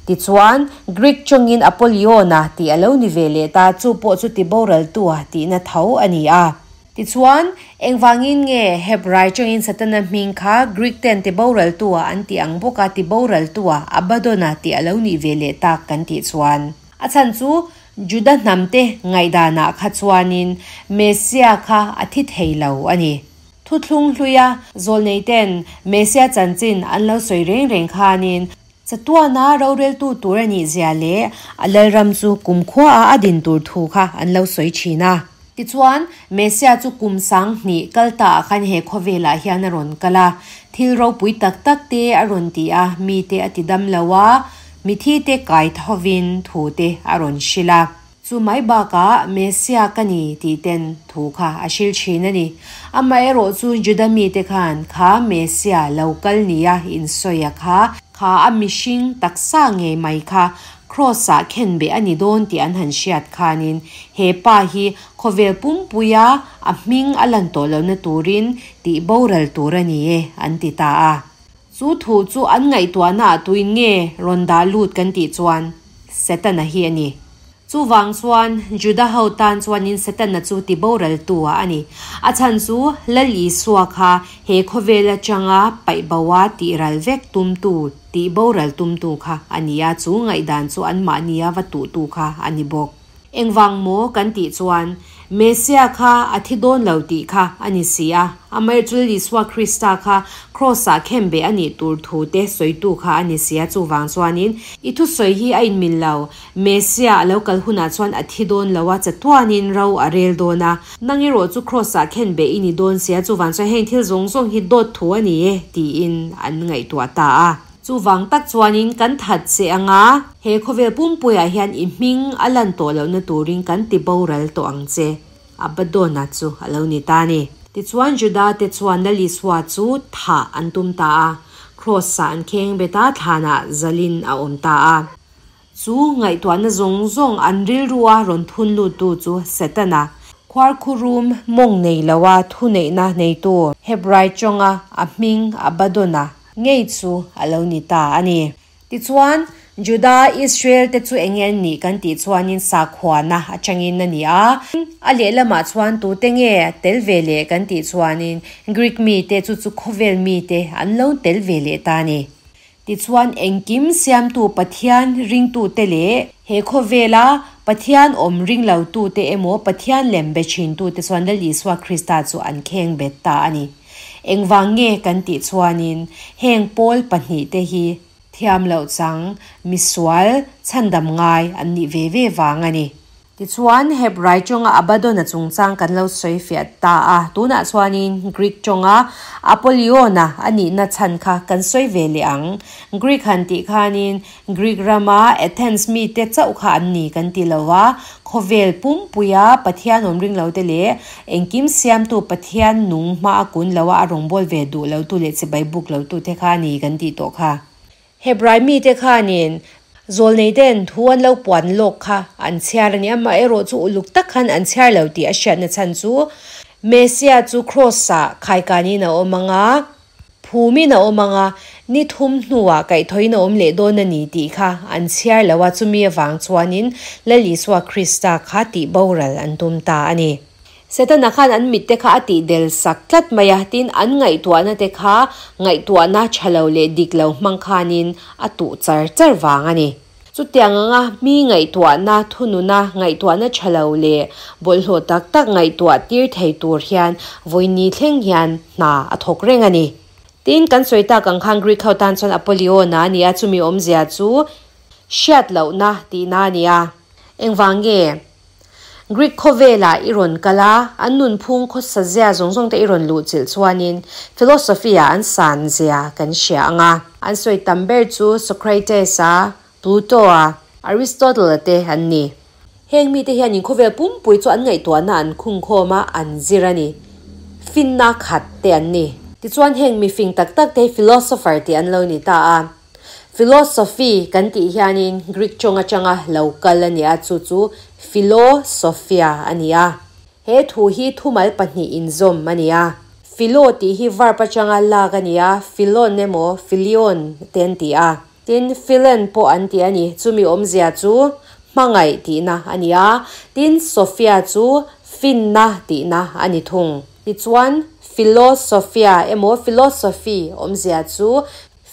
Tichuan, Greek tawngin Apollyon-a tih a lo ni ve leh ta, chu pawh chu tiboraltua tihna tho a ni a. Tichuan, engvangin nge Hebrai tawngin Setana hming kha Greek ten tiboraltua an tih ang bawka tiboraltua Abaddon-a tih a lo nih ve leh tak kan tih chuan? A chhan chu Juda hnamte ngaihdanah kha chuanin Messia kha a thi thei lo a ni. Thuthlung hluia zawlneiten Messia chanchin an lo sawi reng reng khanin chatuana roreltu tur a nih zia leh a lalram chu kumkhuaah a din tur thu kha an lo sawi thin a. Tichuan, Messia chu kum 2000 kal taah khan he khawvelah hian a rawn kal a, thil ropui tak tak te a rawn ti a, mite a ti dam lo a, Mithi te kai thovin thu te a rawn hrilh a. Chu mai bakah Messia ka ni tih ten thu kha a hrilh thin a ni. Amaherawh chu Juda mite khan kha Messia lo kal nia insawi a kha, kha a mihring taksa ngei mai kha Kraws-ah khenbeh a ni dawn tih an han hriat khanin he pa hi khawvel pumpuia a hming a lan tawh lohna turin tih boral tur a ni e an ti ta a. Chu thu chu an ngaihtuahnaah tuin nge rawn dah lut kan tih chuan Setana hi a ni. Chuvang chuan Juda ho tan chuanin Setana chu tiboraltu a ni. A chhan chu Lal Isua kha he khawvel atanga paih boa tihral vek tumtu, tihboral tumtu kha a ni a, chu ngaihdan chu anmahnia va tuhtu kha a ni bawk. Engvang maw kan tih chuan, Messia kha a thi dawn lo tih kha a ni si a, amaherawhchu Isua Krista kha Kraws-ah khenbeh a nih tur thu te sawitu kha a ni si a, chuvang chuanin i thusawi hi a inmil lo, Messia a lo kal hunah chuan a thi dawn lo a, chatuanin ro a rel dawn a, nang erawh chu Kraws-ah khenbeh i ni dawn si a, chuvang chuan heng thil zawng zawng hi dawt thu a ni e tiin an ngaihtuah ta a. Chuvang tak chuanin kan that che anga he khawvel pumpuiah hian i hming a lan tawh lohna turin kan ti boral tawh ang che, Abaddon-a chu a lo ni ta a ni. Tichuan Juda-te chuan Lal Isua chu thah an tum ta a, Kraws-ah an kheng bet a, thlanah zalin a awm ta a. Chu ngaihtuahna zawng zawng an rilrua rawn thun luttu chu Setana, khuarkhurum mawng nei loa thuneihna neitu Hebrai tawnga a hming Abaddon-a ngei chu a lo ni ta a ni. Tichuan, Juda, Israel te chu eng nge an nih kan tih chuanin sakhuana atangin a ni a. A lehlamah chuan tute nge tel ve leh kan tih chuanin Greek mite chu chu khawvel mite an lo tel ve leh ta a ni. Tichuan, engkim siamtu Pathian ringtute leh he khawvela Pathian awm ring lotute emaw Pathian lem be thintute chuan Lal Isua Krista chu an kheng bet ta a ni. Engvang nge kan tih chuanin heng pawl pahnihte hi thiam loh chang misual chhandam ngai an nih ve ve vang a ni. Tichuan, Hebrai tawnga Abaddon-a chungchang kan lo sawi fiah ta a, tunah chuanin Greek tawnga Apollyon-a a nihna chhan kha kan sawi ve leh ang. Greek han tih khanin Greek rama Athens mite chauh kha an ni kan ti lo a, khawvel pumpuia Pathian awm ring lote leh engkim siamtu Pathian nung hma a kun lo a, a rawngbâwl ve duh lotu leh chibai buk lotute kha a ni kan tih tawh kha. Hebrai mite khanin Zawlneite'n thu an lo puan lawk kha an chhiar a ni. Amaherawh chu uluk tak khan an chhiar lo tih a hriatna chhan chu Messia chu Kraws-ah khaikanin a awm ang a, phumin a awm ang a, ni thum hnuah kaihthawhin a awm leh dawn a ni tih kha an chhiar lo a, chumi avang chuanin Lal Isua Krista kha tih boral an tum ta a ni. Setana khan an mitte kha a tih del sak tlat mai a, tin an ngaihtuahna te kha ngaihtuahna tha lo leh dik lo hmang khanin a tuh char char vang a ni. Chutiang anga mi ngaihtuahna thununa ngaihtuahna tha lo leh bawlhhlawh tak tak ngaihtuah tir thei tur hian vawiini thleng hian hna a thawk reng a ni. Tin, kan sawi tak ang khan Greek ho tan chuan Apollyon-a a ni a, chumi awmzia chu hriat lohna tihna a ni a. Engvang nge? Greek khawvelah i rawn kal a, an nunphung khawsa zia zawng zawng te i rawn luh chilh chuanin philosophy-ah an san zia kan hria ang a. An sawi tam ber chu Socrates-a, Pluto-a, Aristotle-a te an ni. Heng mite hianin khawvel pumpui chu an ngaihtuahna an khungkhawm a, an zir a ni. Finna khat te an ni. Tichuan heng mifing tak tak te hi philosopher tih an lo ni ta a. Philosophy kan tih hianin Greek tawng atanga lo kal a ni a, chu chu Philosophia a ni a. He thu hi thumal pahnih inzawm a ni a. Philo tih hi verb atanga lak a ni a, philon emaw philion te an ti a. Tin, philen pawh an ti a ni, chumi awmzia chu hmangaih tihna a ni a. Tin, Sophia chu finna tihna a ni thung. Tichuan, Philosophia emaw philosophy awmzia chu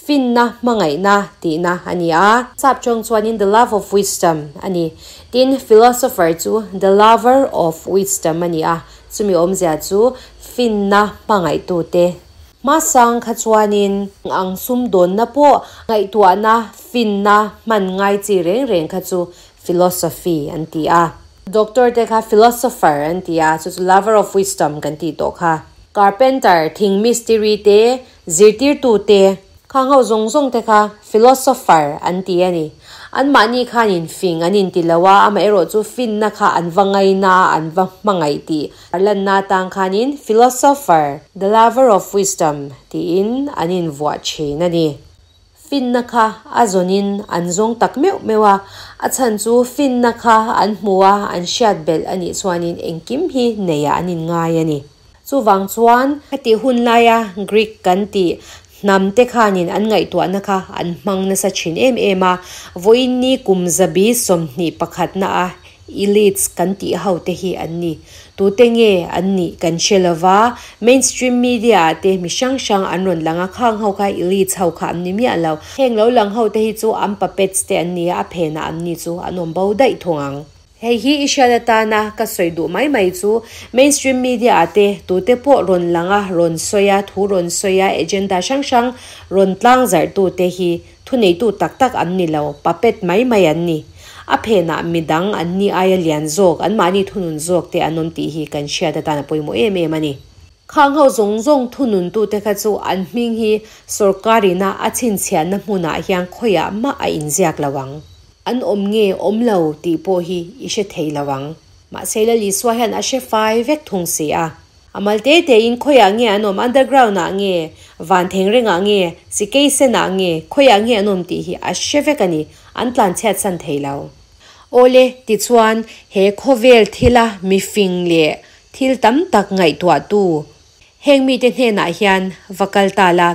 Finna hmangaihna tihna a ni a. Sap chawng chuanin the love of wisdom a ni. Tin, philosopher chu the lover of wisdom a ni a, chumi awmzia chu finna hmangaihtute. Hmasang kha chuanin ang sumdawnna pawh ngaihtuahna finna hman ngai chi reng reng kha chu philosophy an ti a. Doctor te kha philosopher an ti a, chu chu lover of wisdom kan tih tawh kha. Carpenter, thing mistiri te, Zirtirtute, khang ho zawng zawng te kha philosopher an ti a ni. Anmahni khanin fing an inti lo a, amaherawh chu finna kha an va ngaina a, an va hmangaih tih lanna atang khanin philosopher, the lover of wisdom tiin an invuah thin a ni. Finna kha a zawnin an zawng tak meuh meuh a, a chhan chu finna kha an hmu a, an hriat belh a nih chuanin engkim hi neiah an inngai a ni. Chuvang chuan, heti hun laia Greek kan tih hnam te khanin an ngaihtuahna kha an hmang nasa thin em em a, vawiin ni kum zabi 21 na a elites kan tih ho te hi an ni. Tute nge an nih kan hre lo va, mainstream media ah te mi hrang hrang an rawn lang a, khang ho kha elites ho kha an ni miah lo. Heng lo lang ho te hi chu an puppets te an ni a, a phenah an ni chu an awm bo daih thung ang. Hei hi i hriat atana ka sawi duh mai mai chu mainstream media ah te tute pawh rawn lang a, rawn sawi a, thu rawn sawi a, agenda hrang hrang rawn tlang zarh tu te hi thuneitu tak tak an ni lo, puppet mai mai an ni. A phenah midang an ni aia lian zawk, anmahni thunun zawk te an awm tih hi kan hriat atana pawimawh em em a ni. Khang ho zawng zawng thununtute kha chu an hming hi sorkarina a chhinchhiahna hmunah hian khawiah mah a inziak lo ang. An awm nge awm lo tih pawh hi i hre thei lo ang. Mahse Lal Isua hian a hre fai vek thung si a. A mal te tein khawiah nge an awm, underground ah nge, van thengreng ah nge, sikei sen ah nge, khawiah nge an awm tih hi a hre vek a ni, an tlanchhiat san thei lo. Awle, tichuan he khawvel thila mifing leh thil tam tak ngaihtuahtu Heng mite hnenah hian va kal ta la,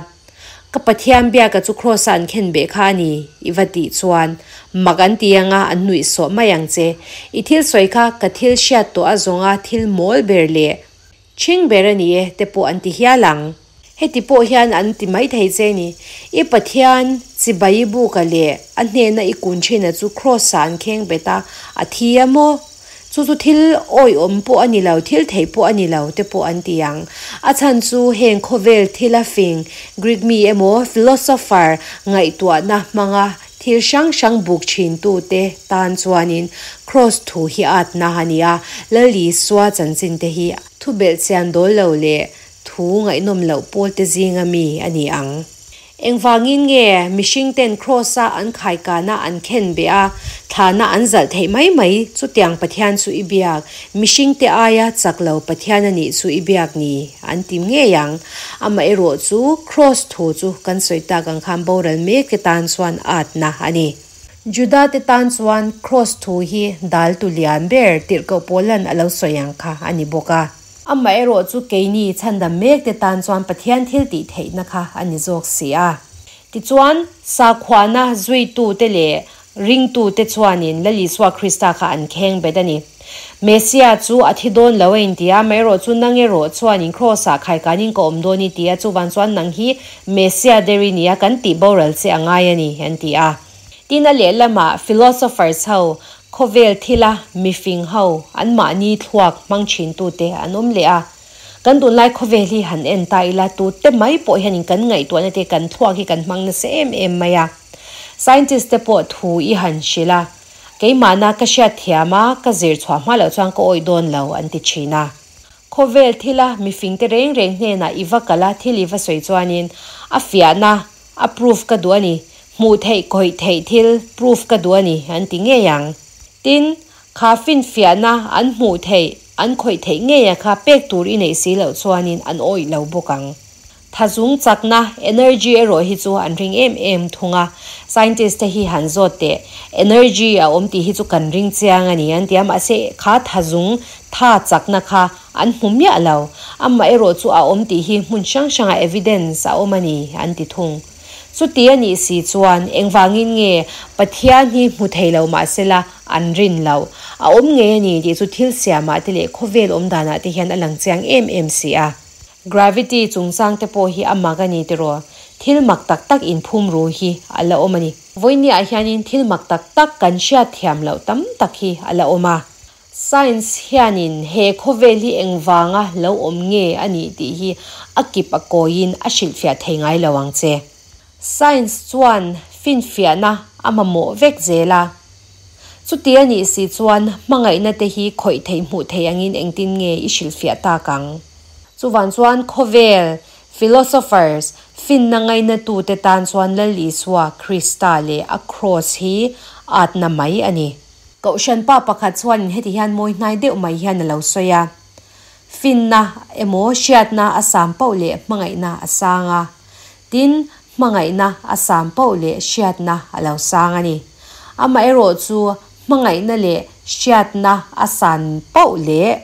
ka Pathian biaka chu Kraws-a an khen beh kha a ni, i va tih chuan mak an ti anga an nuih sawh mai ang che. I thil sawi kha ka thil hriat tawh a zawnga thil mawl ber leh ṭhing ber a ni e te pawh an ti hial ang. Heti pawh hian an ti mai thei che ni. I Pathian chibai i buka leh a hnena i kun ṭhina chu Kraws-a an kheng bet a, a thi a maw? Chu chu thil awihawm pawh a ni lo, thil theih pawh a ni lo te pawh an ti ang. A chhan chu heng khawvel thila fing, Greek mi emaw philosopher ngaihtuahna hmanga Thil hrang hrang buk thin tu te tan chuanin Kraws thu hi atna a ni a, Lal Isua chanchin te hi thu belhchian dawl lo leh thu ngaihnawm loh pawl te zinga mi a ni ang. Engvangin nge mihring ten Kraws-a an khaikana an khen beh a, thlana an zalh theih mai mai? Chutiang Pathian chu i biak, mihring te aia chak lo Pathian a nih chu i biak ni? An ti ngei ang. Amaherawh chu Kraws thu chu kan sawi tak ang khan boral mek te tan chuan atna a ni. Juda te tan chuan Kraws thu hi dal tu lian ber tirhkoh Paulan a lo sawi ang kha a ni bawk a. Amaherawh chu keini chhandam mek te tan chuan Pathian thil tih theihna kha a ni zawk si a. Tichuan, sakhuana zuitute leh ringtute chuanin Lal Isua Krista kha an kheng bet a ni. Messia chu a thi dawn lo a inti a, amaherawh chu nang erawh chuanin Kraws-ah khaikanin ka awm dawn i ti a, chuvang chuan nang hi Messia der i ni a, kan tih boral che a ngai a ni, an ti a. Tin a lehlamah philosophers ho, khawvel thila mifing ho, anmahni thluak hmang thintute an awm leh a. Kan tunlai khawvel hi han en ta ila tute mai pawh hianin kan ngaihtuahna te kan thluak hi kan hmang nasa em em mai a. Scientist te pawh thu i han hrilh a, keimahna ka hriat thiam a, ka zir chhuah hma loh chuan ka awih dawn lo an ti thin a. Khawvel thila mifing te reng reng hnenah i va kal a, thil i va sawi chuanin a fiahna, A proof ka duh a ni. Hmuh theih kawih theih thil proof ka duh a ni an ti ngei ang. Tin, kha finfiahna an hmuh theih, an khawih theih ngei a kha pek tur i neih si loh chuanin an awih lo bawk ang. Thazung chakna, energy, erawh hi chu an ring em em thung a. Scientist te hi han zawt teh, energy a awm tih hi chu kan ring chiang a ni an ti a, mahse kha thazung tha chakna kha An hmu miah lo. Amah erawh chu a awm tih hi hmun hrang hrangah evidence a awm a ni, an ti thung. Chuti a nih si chuan engvangin nge Pathian hi hmu thei lo mah sela an rin loh? A awm ngei a ni tih chu thil siamah te leh khawvel awm danah te hian a lang chiang em em si a. Gravity chungchang te pawh hi a mak a ni tiraw? Thil mak tak tak inphum ru hi a la awm a ni. Vawinia hianin thil mak tak tak kan hriat thiam loh tam tak hi a la awm a. Science hianin he khawvel hi engvanga lo awm nge a nih tih hi a kip a kawiin a hrilhfiah thei ngai lo ang che. Science chuan finfiahna a mamawh vek zel a. Chuti a nih si chuan hmangaihna te hi khawih theih hmuh theih angin engtin nge i hrilhfiah tak ang? Chuvang chuan khawvel philosophers finna ngainatute tan chuan Lal Isua Krista leh a kraws hi atna mai a ni. Kohhran pa pakhat chuanin heti hian mawi hnai deuh mai hian a lo sawi a, Finna emaw hriatna a sam poh leh hmangaihna a sang a, tin, hmangaihna a sam poh leh hriatna a lo sang a ni. Amaherawh chu hmangaihna leh hriatna a san poh leh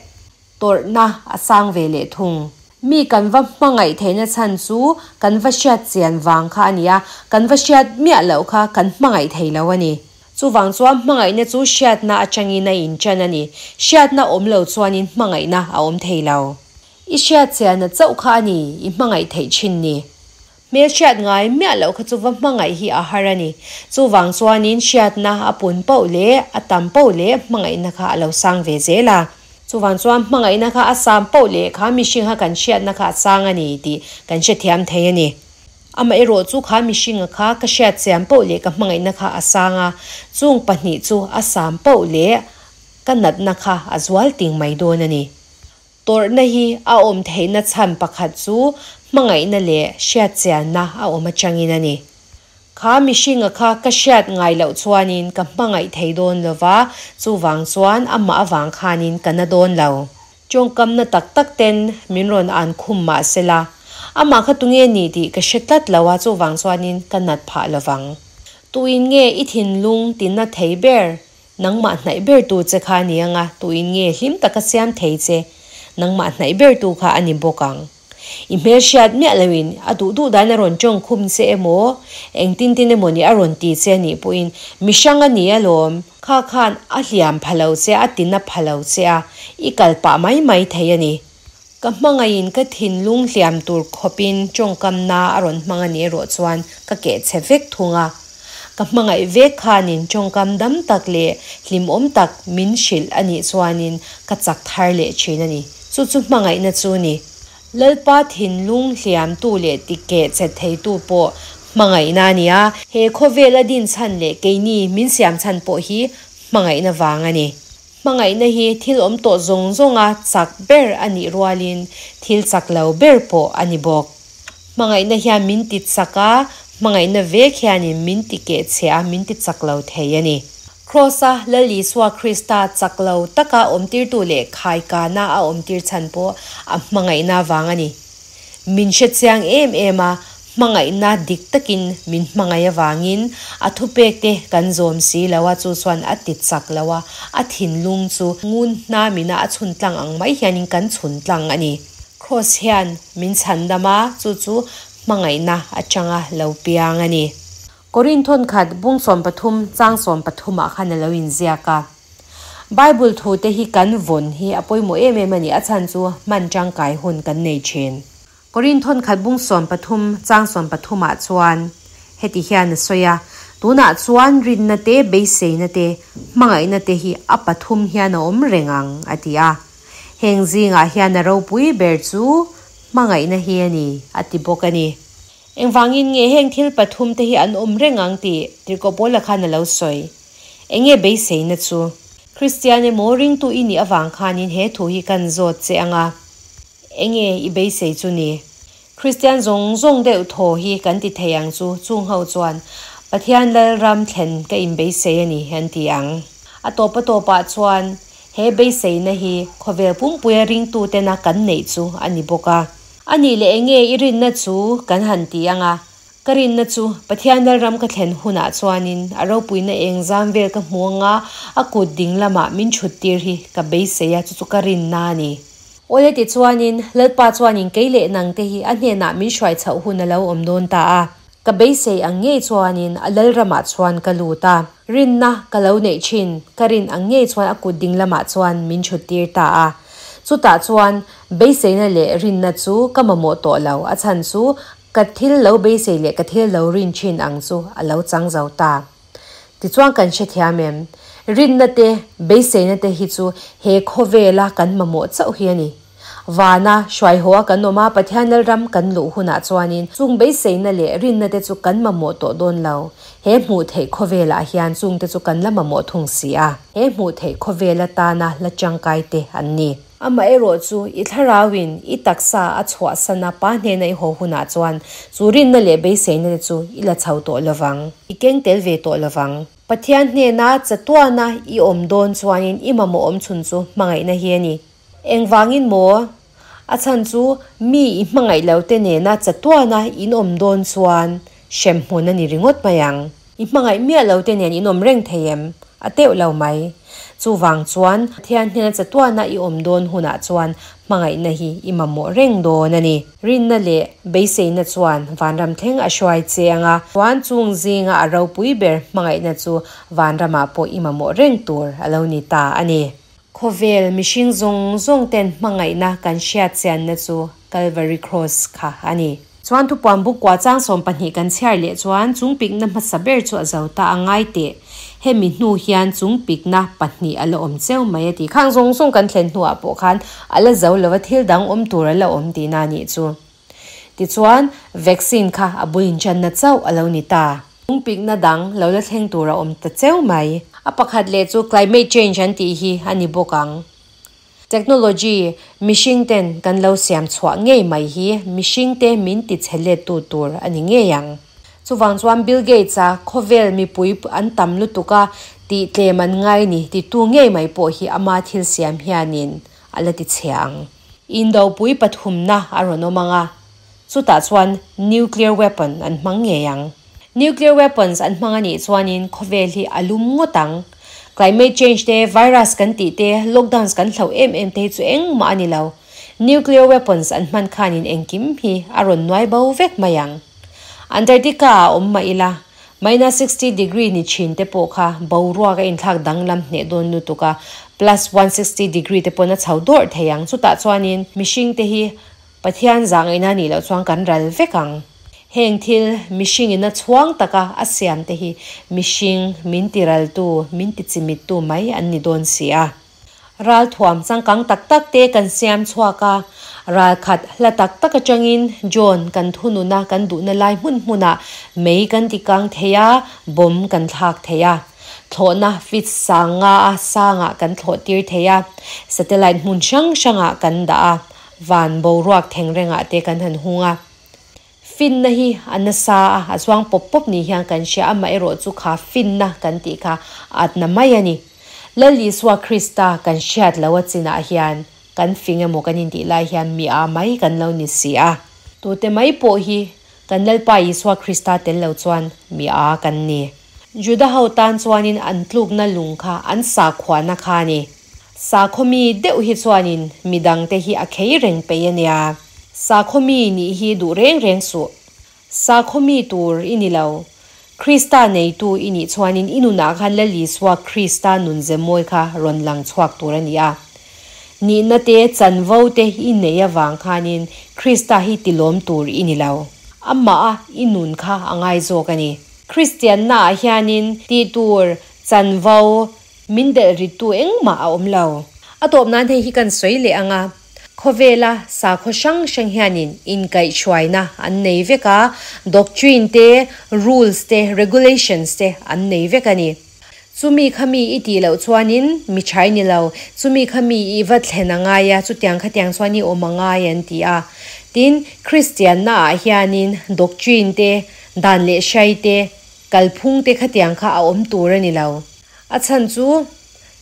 Tawrhna a sang ve leh thung. Mi kan va hmangaih theihna chhan chu kan va hriat chian vang kha a ni a, kan va hriat miah loh kha kan hmangaih thei lo a ni. Chuvang chuan hmangaihna chu hriatna atangin a inṭan a ni. Hriatna awm lo chuanin hmangaihna a awm thei lo. I hriat chianna chauh kha a ni i hmangaih theih thin ni. Hmelhriat ngai miah loh kha chu va hmangaih hi a har a ni. Chuvang chuanin hriatna a pun poh leh a tam poh leh hmangaihna kha a lo sang ve zel a. Chuvang chuan hmangaihna kha a sang poh leh kha mihring kha kan hriatna kha a sang a ni tih kan hrethiam thei a ni. Amaherawh chu kha mihringa kha ka hriat chian poh leh ka hmangaihna kha a sang a, chung pahnih chu a sam poh leh ka natna kha a zual ting mai dawn a ni. Tawrhna hi a awm theihna chhan pakhat chu hmangaihna leh hriatchianna a awm atangin a ni. Kha mihringa kha ka hriat ngai loh chuanin ka hmangaih thei dawn lo va, chuvang chuan amah avang khanin ka na dawn lo. Tawngkamna tak tak ten min rawn an khum mah sela, amah kha tunge ni tih ka hre tlat lo a, chuvang chuanin ka nat phah lo vang. Tuin nge i thinlung tina thei ber? Nangmah hnaih ber tu che kha a ni ang a, tuin nge hlim taka siam thei che? Nangmah hnaih ber tu kha a ni bawk ang. I hmelhriat miah loin a duh duh dan a rawn tawng khum che emaw, engtin tin emaw nih a rawn ti che a nih pawhin mi hrang a ni alawm, kha khan a hliam pha lo che, a tina pha lo che a, i kal pah mai mai thei a ni. Ka hmangaihin ka thinlung hliam tur khawpin tawngkamna a rawn hmang a nih erawh chuan ka keh chhe vek thung a. Ka hmangaih vek khanin tawngkam dam tak leh hlimawm tak min hrilh a nih chuanin ka chak thar leh thin a ni. Chu chu hmangaihna chu ni. Lalpa thinlung hliamtu leh ti keh chhe theitu pawh Hmangaihna a ni a, he khawvela din chhan leh keini min siam chhan pawh hi hmangaihna vang a ni. Hmangaihna hi thil awm tawh zawng zawnga chak ber a nih rualin thil chak lo ber pawh a ni bawk. Hmangaihna hian min ti chak a, hmangaihna vek hianin min ti keh chhe a, min ti chak lo thei a ni. Kraws-a Lal Isua Krista chak lo taka awmtirtu leh khaikana a awmtir chhan pawh a hmangaihna vang a ni. Min hre chiang em em a, hmangaihna dik takin min hmangaih avangin a thupekte kan zawm si lo a, chu chuan a ti chak lo a, a thinlung chu ngun hnamina a chhun tlang ang mai hianin kan chhun tlang a ni. Kraws hian min chhandam a, chu chu hmangaihna atanga lo piang a ni. Korinthon khat bung 13 chang 13 ah khan a lo inziak a. Bible thu te hi kan vawn hi a pawimawh em em a ni, a chhan chu hman tangkai hun kan nei thin. Korinthon khat bung 13 chang 13 ah chuan heti hian a sawi a, Tunah chuan rinna te, beiseina te, hmangaihna te hi a pathum hian a awm reng ang, a ti a. Heng zingah hian a ropui ber chu hmangaihna hi a ni, a ti bawk a ni. Engvangin nge heng thil pathum te hi an awm reng ang tih Tirhkoh Paula khan a lo sawi. Enge beiseina chu? Kristian emaw ringtu i nih avang khanin he thu hi kan zawt che ang a, enge i beisei chu ni? Kristian zawng zawng deuh thaw hi kan ti thei ang chu, chung ho chuan Pathian Lalram thlen ka inbeisei a ni an ti ang. A tawp a tawpah chuan he beiseina hi khawvel pumpuia ringtutena kan neih chu a ni bawk a. A nih leh enge i rinna chu kan han ti ang a, ka rinna chu Pathian Lalram ka thlen hunah chuanin a ropuina eng zam vel ka hmu anga a kut ding lamah min chhut tir hi ka beisei a, chu chu ka rinna a ni. Awle tichuanin Lalpa chuanin kei leh nangte hi a hnenah min hruai chhoh hun a lo awm dawn ta a, ka beisei ang ngei chuanin a Lalramah chuan ka lut a, rinna ka lo neih thin ka rin ang ngei chuan a kut ding lamah chuan min chhut tir ta a. Chutah chuan beiseina leh rinna chu ka mamawh tawh lo, a chhan chu ka thil lo beisei leh ka thil lo rin thin ang chu a lo chang zo ta. Tichuan kan hrethiam em? Rinna te, beiseina te hi chu he khawvela kan mamawh chauh hi a ni. Vana hruaihaw a kan awm a, Pathian Lalram kan luh hunah chuanin chung beiseina leh rinna te chu kan mamawh tawh dawn lo. He hmuh theih khawvelah hian chung te chu kan la mamawh thung si a. He hmuh theih khawvel atana la tangkai te an ni. Amaherawh chu i thlarauin i taksa a chhuahsan a, pa hnena i haw hunah chuan chu rinna leh beiseina te chu i la chho tawh lovang, i keng tel ve tawh lovang. Pathian hnena chatuana i awm dawn chuanin i mamawh awm chhun chu hmangaihna hi a ni. Engvangin maw? A chhan chu mi i hmangaih lo te nena chatuana in awm dawn chuan hremhmun a ni ringawt mai ang. I hmangaih miah lo te nen in awm reng thei em? A teuh lo mai. Chuvang chuan Pathian hnena chatuana i awm dawn hunah chuan hmangaihna hi i mamawh reng dawn a ni. Rinna leh beiseina chuan vanram thleng a hruai che ang a, chuan chung zinga a ropui ber hmangaihna chu vanramah pawh i mamawh reng tur a lo ni ta a ni. Khawvel mihring zawng zawng ten hmangaihna kan hriat chianna chu Calvary Cross kha a ni. Chuan thupuan buk kua chang 12 kan chhiar leh chuan chung pikna hmasa ber chu a zo ta a ngai teh. Hemi hnu hian chung pikna pahnih a la awm cheu mai a ti. Khang zawng zawng kan thlen hnuah pawh khan a la zo lo a, thil dang awm tur a la awm tihna a nih chu. Tichuan, vaccine kha a bul inchanna chauh a lo ni ta. Lungpikna dang lo la thleng tur a awm ta cheu mai. A pakhat leh chu climate change an tih hi a ni bawk ang. Technology, mihring ten kan lo siam chhuah ngei mai hi mihring te min ti chhe let tu tur a ni ngei ang. Chuvang chuan Bill Gates-a khawvel mipui an tam lutuk a tih tlem an ngai ni titu ngei mai pawh hi ama thil siam hianin a la ti chhe ang. Indopui pathumna a rawn awm ang a, chutah chuan nuclear weapon an hmang ngei ang. Nuclear weapons an hmang a nih chuanin khawvel hi a lum ngawt ang. Climate change te, virus kan tih te, lockdowns kan hloh em em te hi chu engmah a ni lo. Nuclear weapons an hman khanin engkim hi a rawn nuai bo vek mai ang. Antarctica ah awm mah ila, minus 60 degree ni thin te pawh kha boruak a inthlak danglam hneh dawn lutuk a, plus 160 degree te pawn a chho dawrh thei ang. Chutah chuanin mihring te hi Pathian zangaihna nih loh chuan kan ral vek ang. Heng thil mihring in a chhuang taka a siam te hi mihring min ti raltu, min ti chimittu mai an ni dawn si a. Ralthuam changkang tak tak te kan siam chhuak a, Ralkhat hla tak tak atangin drone kan thunun a, kan duhna lai hmun hmunah mei kan ti kang thei a, bomb kan thlak thei a. Thlawhna feet sanga a sangah kan thlawh tir thei a, satellite hmun hrang hrangah kan dah a, van boruak thengrengah te kan han hung a. Finna hi a nasa a, a zuang pawp pawp ni hian kan hria, amaherawh chu kha finna kan tih kha atna mai a ni. Lal Isua Krista kan hriat lo a chinah hian kan fing emaw kan intih lai hian mi a mai kan lo ni si a. Tute mai pawh hi kan Lalpa Isua Krista tel lo chuan mi a kan ni. Juda ho tan chuanin an tlukna lung kha an sakhuana kha a ni. Sakhaw mi deuh hi chuanin midangte hi a khei reng peih a nia. Sakhaw mi nih hi duh reng reng suh. Sakhaw mi tur i ni lo. Krista neitu i nih chuanin i nunah khan Lal Isua Krista nun ze mawi kha rawn lang chhuak tur a ni a. Nihna te, chanvo te i nei avang khanin Krista hi tilawm tur i ni lo. Amah a i nun kha a ngai zawk a ni. Kristianna ah hianin tih tur, chanvo, min delh rittu engmah a awm lo. A tawp nan hei hi kan sawi leh ang a, khawvela sakhaw hrang hrang hianin inkaihhruaina an nei vek a, doctrine te, rules te, regulations te an nei vek a ni. Chumi kha mi i tih loh chuanin mi thai ni lo, chumi kha mi i va thlen a ngai a, chutiang khatiang chuan i awm a ngai an ti a. Tin, Kristianna ah hianin doctrine te, dan leh hrai te, kalphung te khatiang kha a awm tur a ni lo. A chhan chu,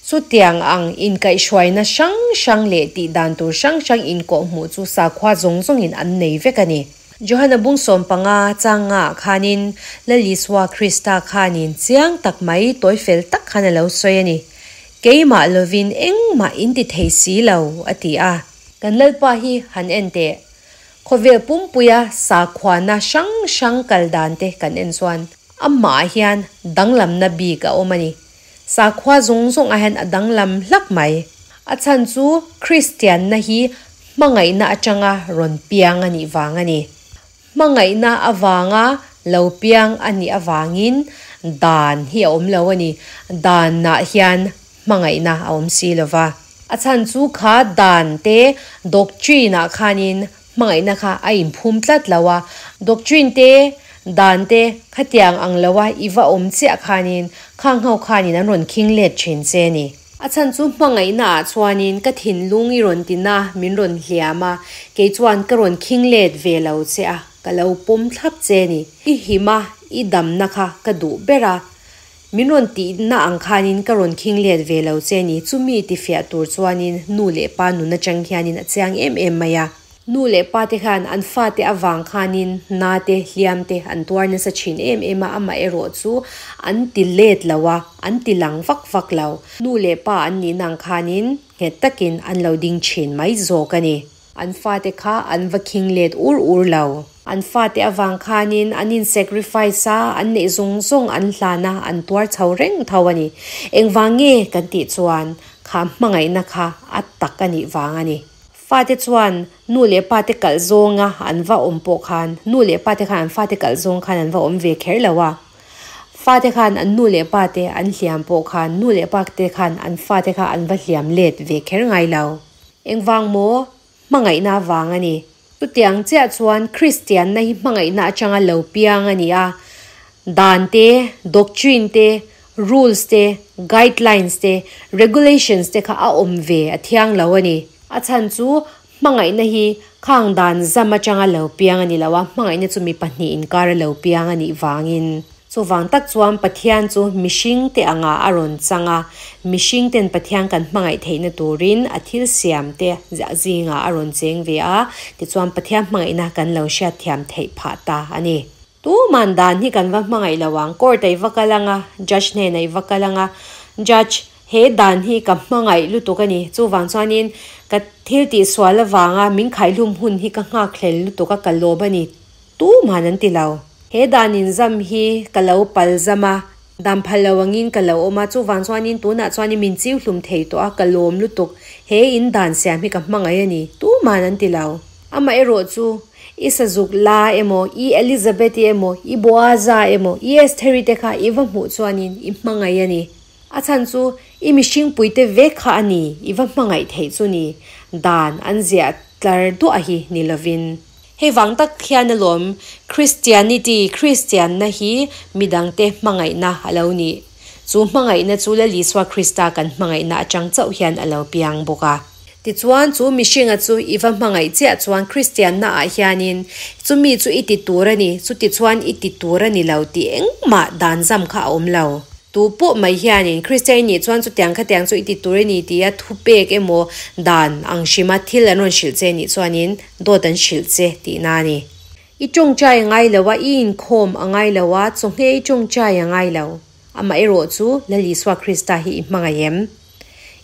chutiang ang inkaihhruaina hrang hrang leh tih dan tur hrang hrang inkawhhmuh chu sakhua zawng zawngin an nei vek a ni. Johana bung 15 changa ah khanin Lal Isua Krista khanin chiang tak mai tawi fel tak khan a lo sawi a ni. Keimah lovin engmah in ti thei si lo, a ti a. Kan Lalpa hi han en teh. Khawvel pumpuia sakhuana hrang hrang kal dan te kan en chuan amah hian danglamna bik a awm a ni. Sakhua zawng zawng ah hian a danglam hlak mai. A chhan chu Kristianna hi hmangaihna atanga rawn piang a nih vang a ni. Hmangaihna avanga lo piang a nih avangin dan hi a awm lo a ni. Danah hian hmangaihna a awm si lo va. A chhan chu kha dan te doctrine ah khanin Hmangaihna kha a inphum tlat lo a, doctrine te, dan te khatiang ang lo a i va awm chiah khanin khang ho khanin an rawn khing let thin che ni. A chhan chu hmangaihna ah chuanin ka thinlung i rawn tina min rawn hliam a, kei chuan ka rawn khing let ve lo che a, ka lo pawm thlap che ni. I him a, i damna kha ka duh ber a, Min rawn tihna ang khanin ka rawn khing let ve lo che ni, chumi tifiah tur chuanin nu leh pa nun atang hianin a chiang em em mai a. Nu leh pa te khan an fate avang khanin na te, hliam te an tuar nasa thin em em a, amaherawh chu an ti let lo a, an ti lang vak vak lo. Nu leh pa an nihna ang khanin nghet takin an lo ding thin mai zawk a ni. An fate kha an va khing let ur ur lo. An fate avang khanin an in sacrifice a, an neih zawng zawng an hlan a, an tuar chho reng tho a ni. Engvang nge kan tih chuan kha hmangaihna kha a tak a nih vang a ni. Fate chuan nu leh pa te kalh zawnga an va awm pawh khan nu leh pa te khan an fate kalh zawng khan an va awm ve kher lo a. Fate khan an nu leh pa te an hliam pawh khan nu leh pa te khan an fate kha an va hliam let ve kher ngai lo. Engvang maw? Hmangaihna vang a ni. Chutiang chiah chuan Kristianna hi hmangaihna atanga lo piang a ni a. Dan te, doctrine te, rules te, guidelines te, regulations te kha a awm ve a thiang lo a ni. A chhan chu hmangaihna hi khang dan zam atanga lo piang a ni lo a, hmangaihna chu mi pahnih inkar a lo piang a nih vangin. Chuvang tak chuan Pathian chu mihring te angah a rawn chang a, mihring ten Pathian kan hmangaih theihna turin a thil siam te zingah a rawn cheng ve a, tichuan Pathian hmangaihna kan lo hriatthiam theih phah ta a ni. Tuman dan hi kan va hmangaih lo ang, court ah i va kal ang a, judge hnenah i va kal ang a, judge he dan hi ka hmangaih lutuk a ni, chuvang chuanin ka thil tihsual avanga min khaihlum hun hi ka nghakhlel lutuk a, ka lawm a ni. Tuman an ti lo. He dan inzam hi ka lo pal zam a, dan phal lo angin ka lo awm a, chuvang chuanin tunah chuanin min chiu hlum thei tawh a, ka lawm lutuk. He in dan siam hi ka hmangaih a ni. Tuman an ti lo. Amaherawh chu, i sazuk la emaw, i Elizabeth-i emaw, i Boaza emaw, i Estheri te kha i va hmuh chuanin i hmangaih a ni. A chhan chu i mihringpuite vek kha a ni, i va hmangaih theih chu ni. Dan an ziah. tlar duah hi ni lovin. Hei vang tak hian alawm Christianity, Kristianna hi midangte hmangaihna a lo ni. Chu hmangaihna chu Lal Isua Krista kan hmangaihna atang chauh hian a lo piang bawk a. Tichuan chu mihringa chu i va hmangaih chiah chuan Kristianna ah hianin chumi chu i ti tur a ni, chuti chuan i ti tur a ni lo tih engmah dan zam kha a awm lo. Tu pawh mai hianin Kristian i nih chuan chutiang khatiang chu i ti tur a ni tia thupek emaw dan ang hrima thil an rawn hrilh che nih chuanin dawt an hrilh che tihna a ni. I tawngtai a ngai lo a, i inkhawm a ngai lo a, chawhmeh i tawngtai a ngai lo. Amaherawh chu Lal Isua Krista hi i hmangaih em?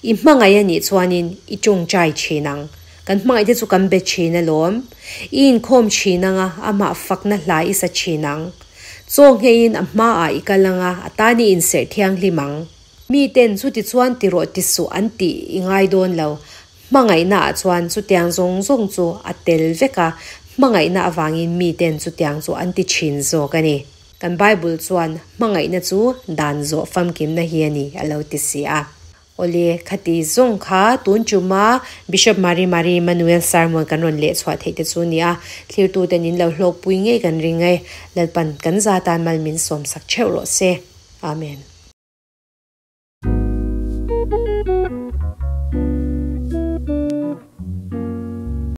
I hmangaih a nih chuanin i tawngtai thin ang. Kan hmangaih te chu kan be thin alawm. I inkhawm thin ang a, amah fakna hla i sa thin ang. Chaw ngheiin a hmaah i kal ang a, a tan i inserh thianghlim ang. Miten chuti chuan ti rawh ti suh an tih i ngai dawn lo. Hmangaihna ah chuan chutiang zawng zawng chu a tel vek a, hmangaihna avangin miten chutiang chu an ti thin zawk a ni. Kan Bible chuan hmangaihna chu dan zawh famkimna hi a ni a lo ti si a. Awle, khati zawng kha tun tuma Bishop Mari Mari Emmanuel sermon kan rawn leh chhuah theih te chu ni a, thlirtuten in lo hlawkpui ngei kan ring e. Lalpan kan za tan mal min sawmsak theuh rawh se. Amen.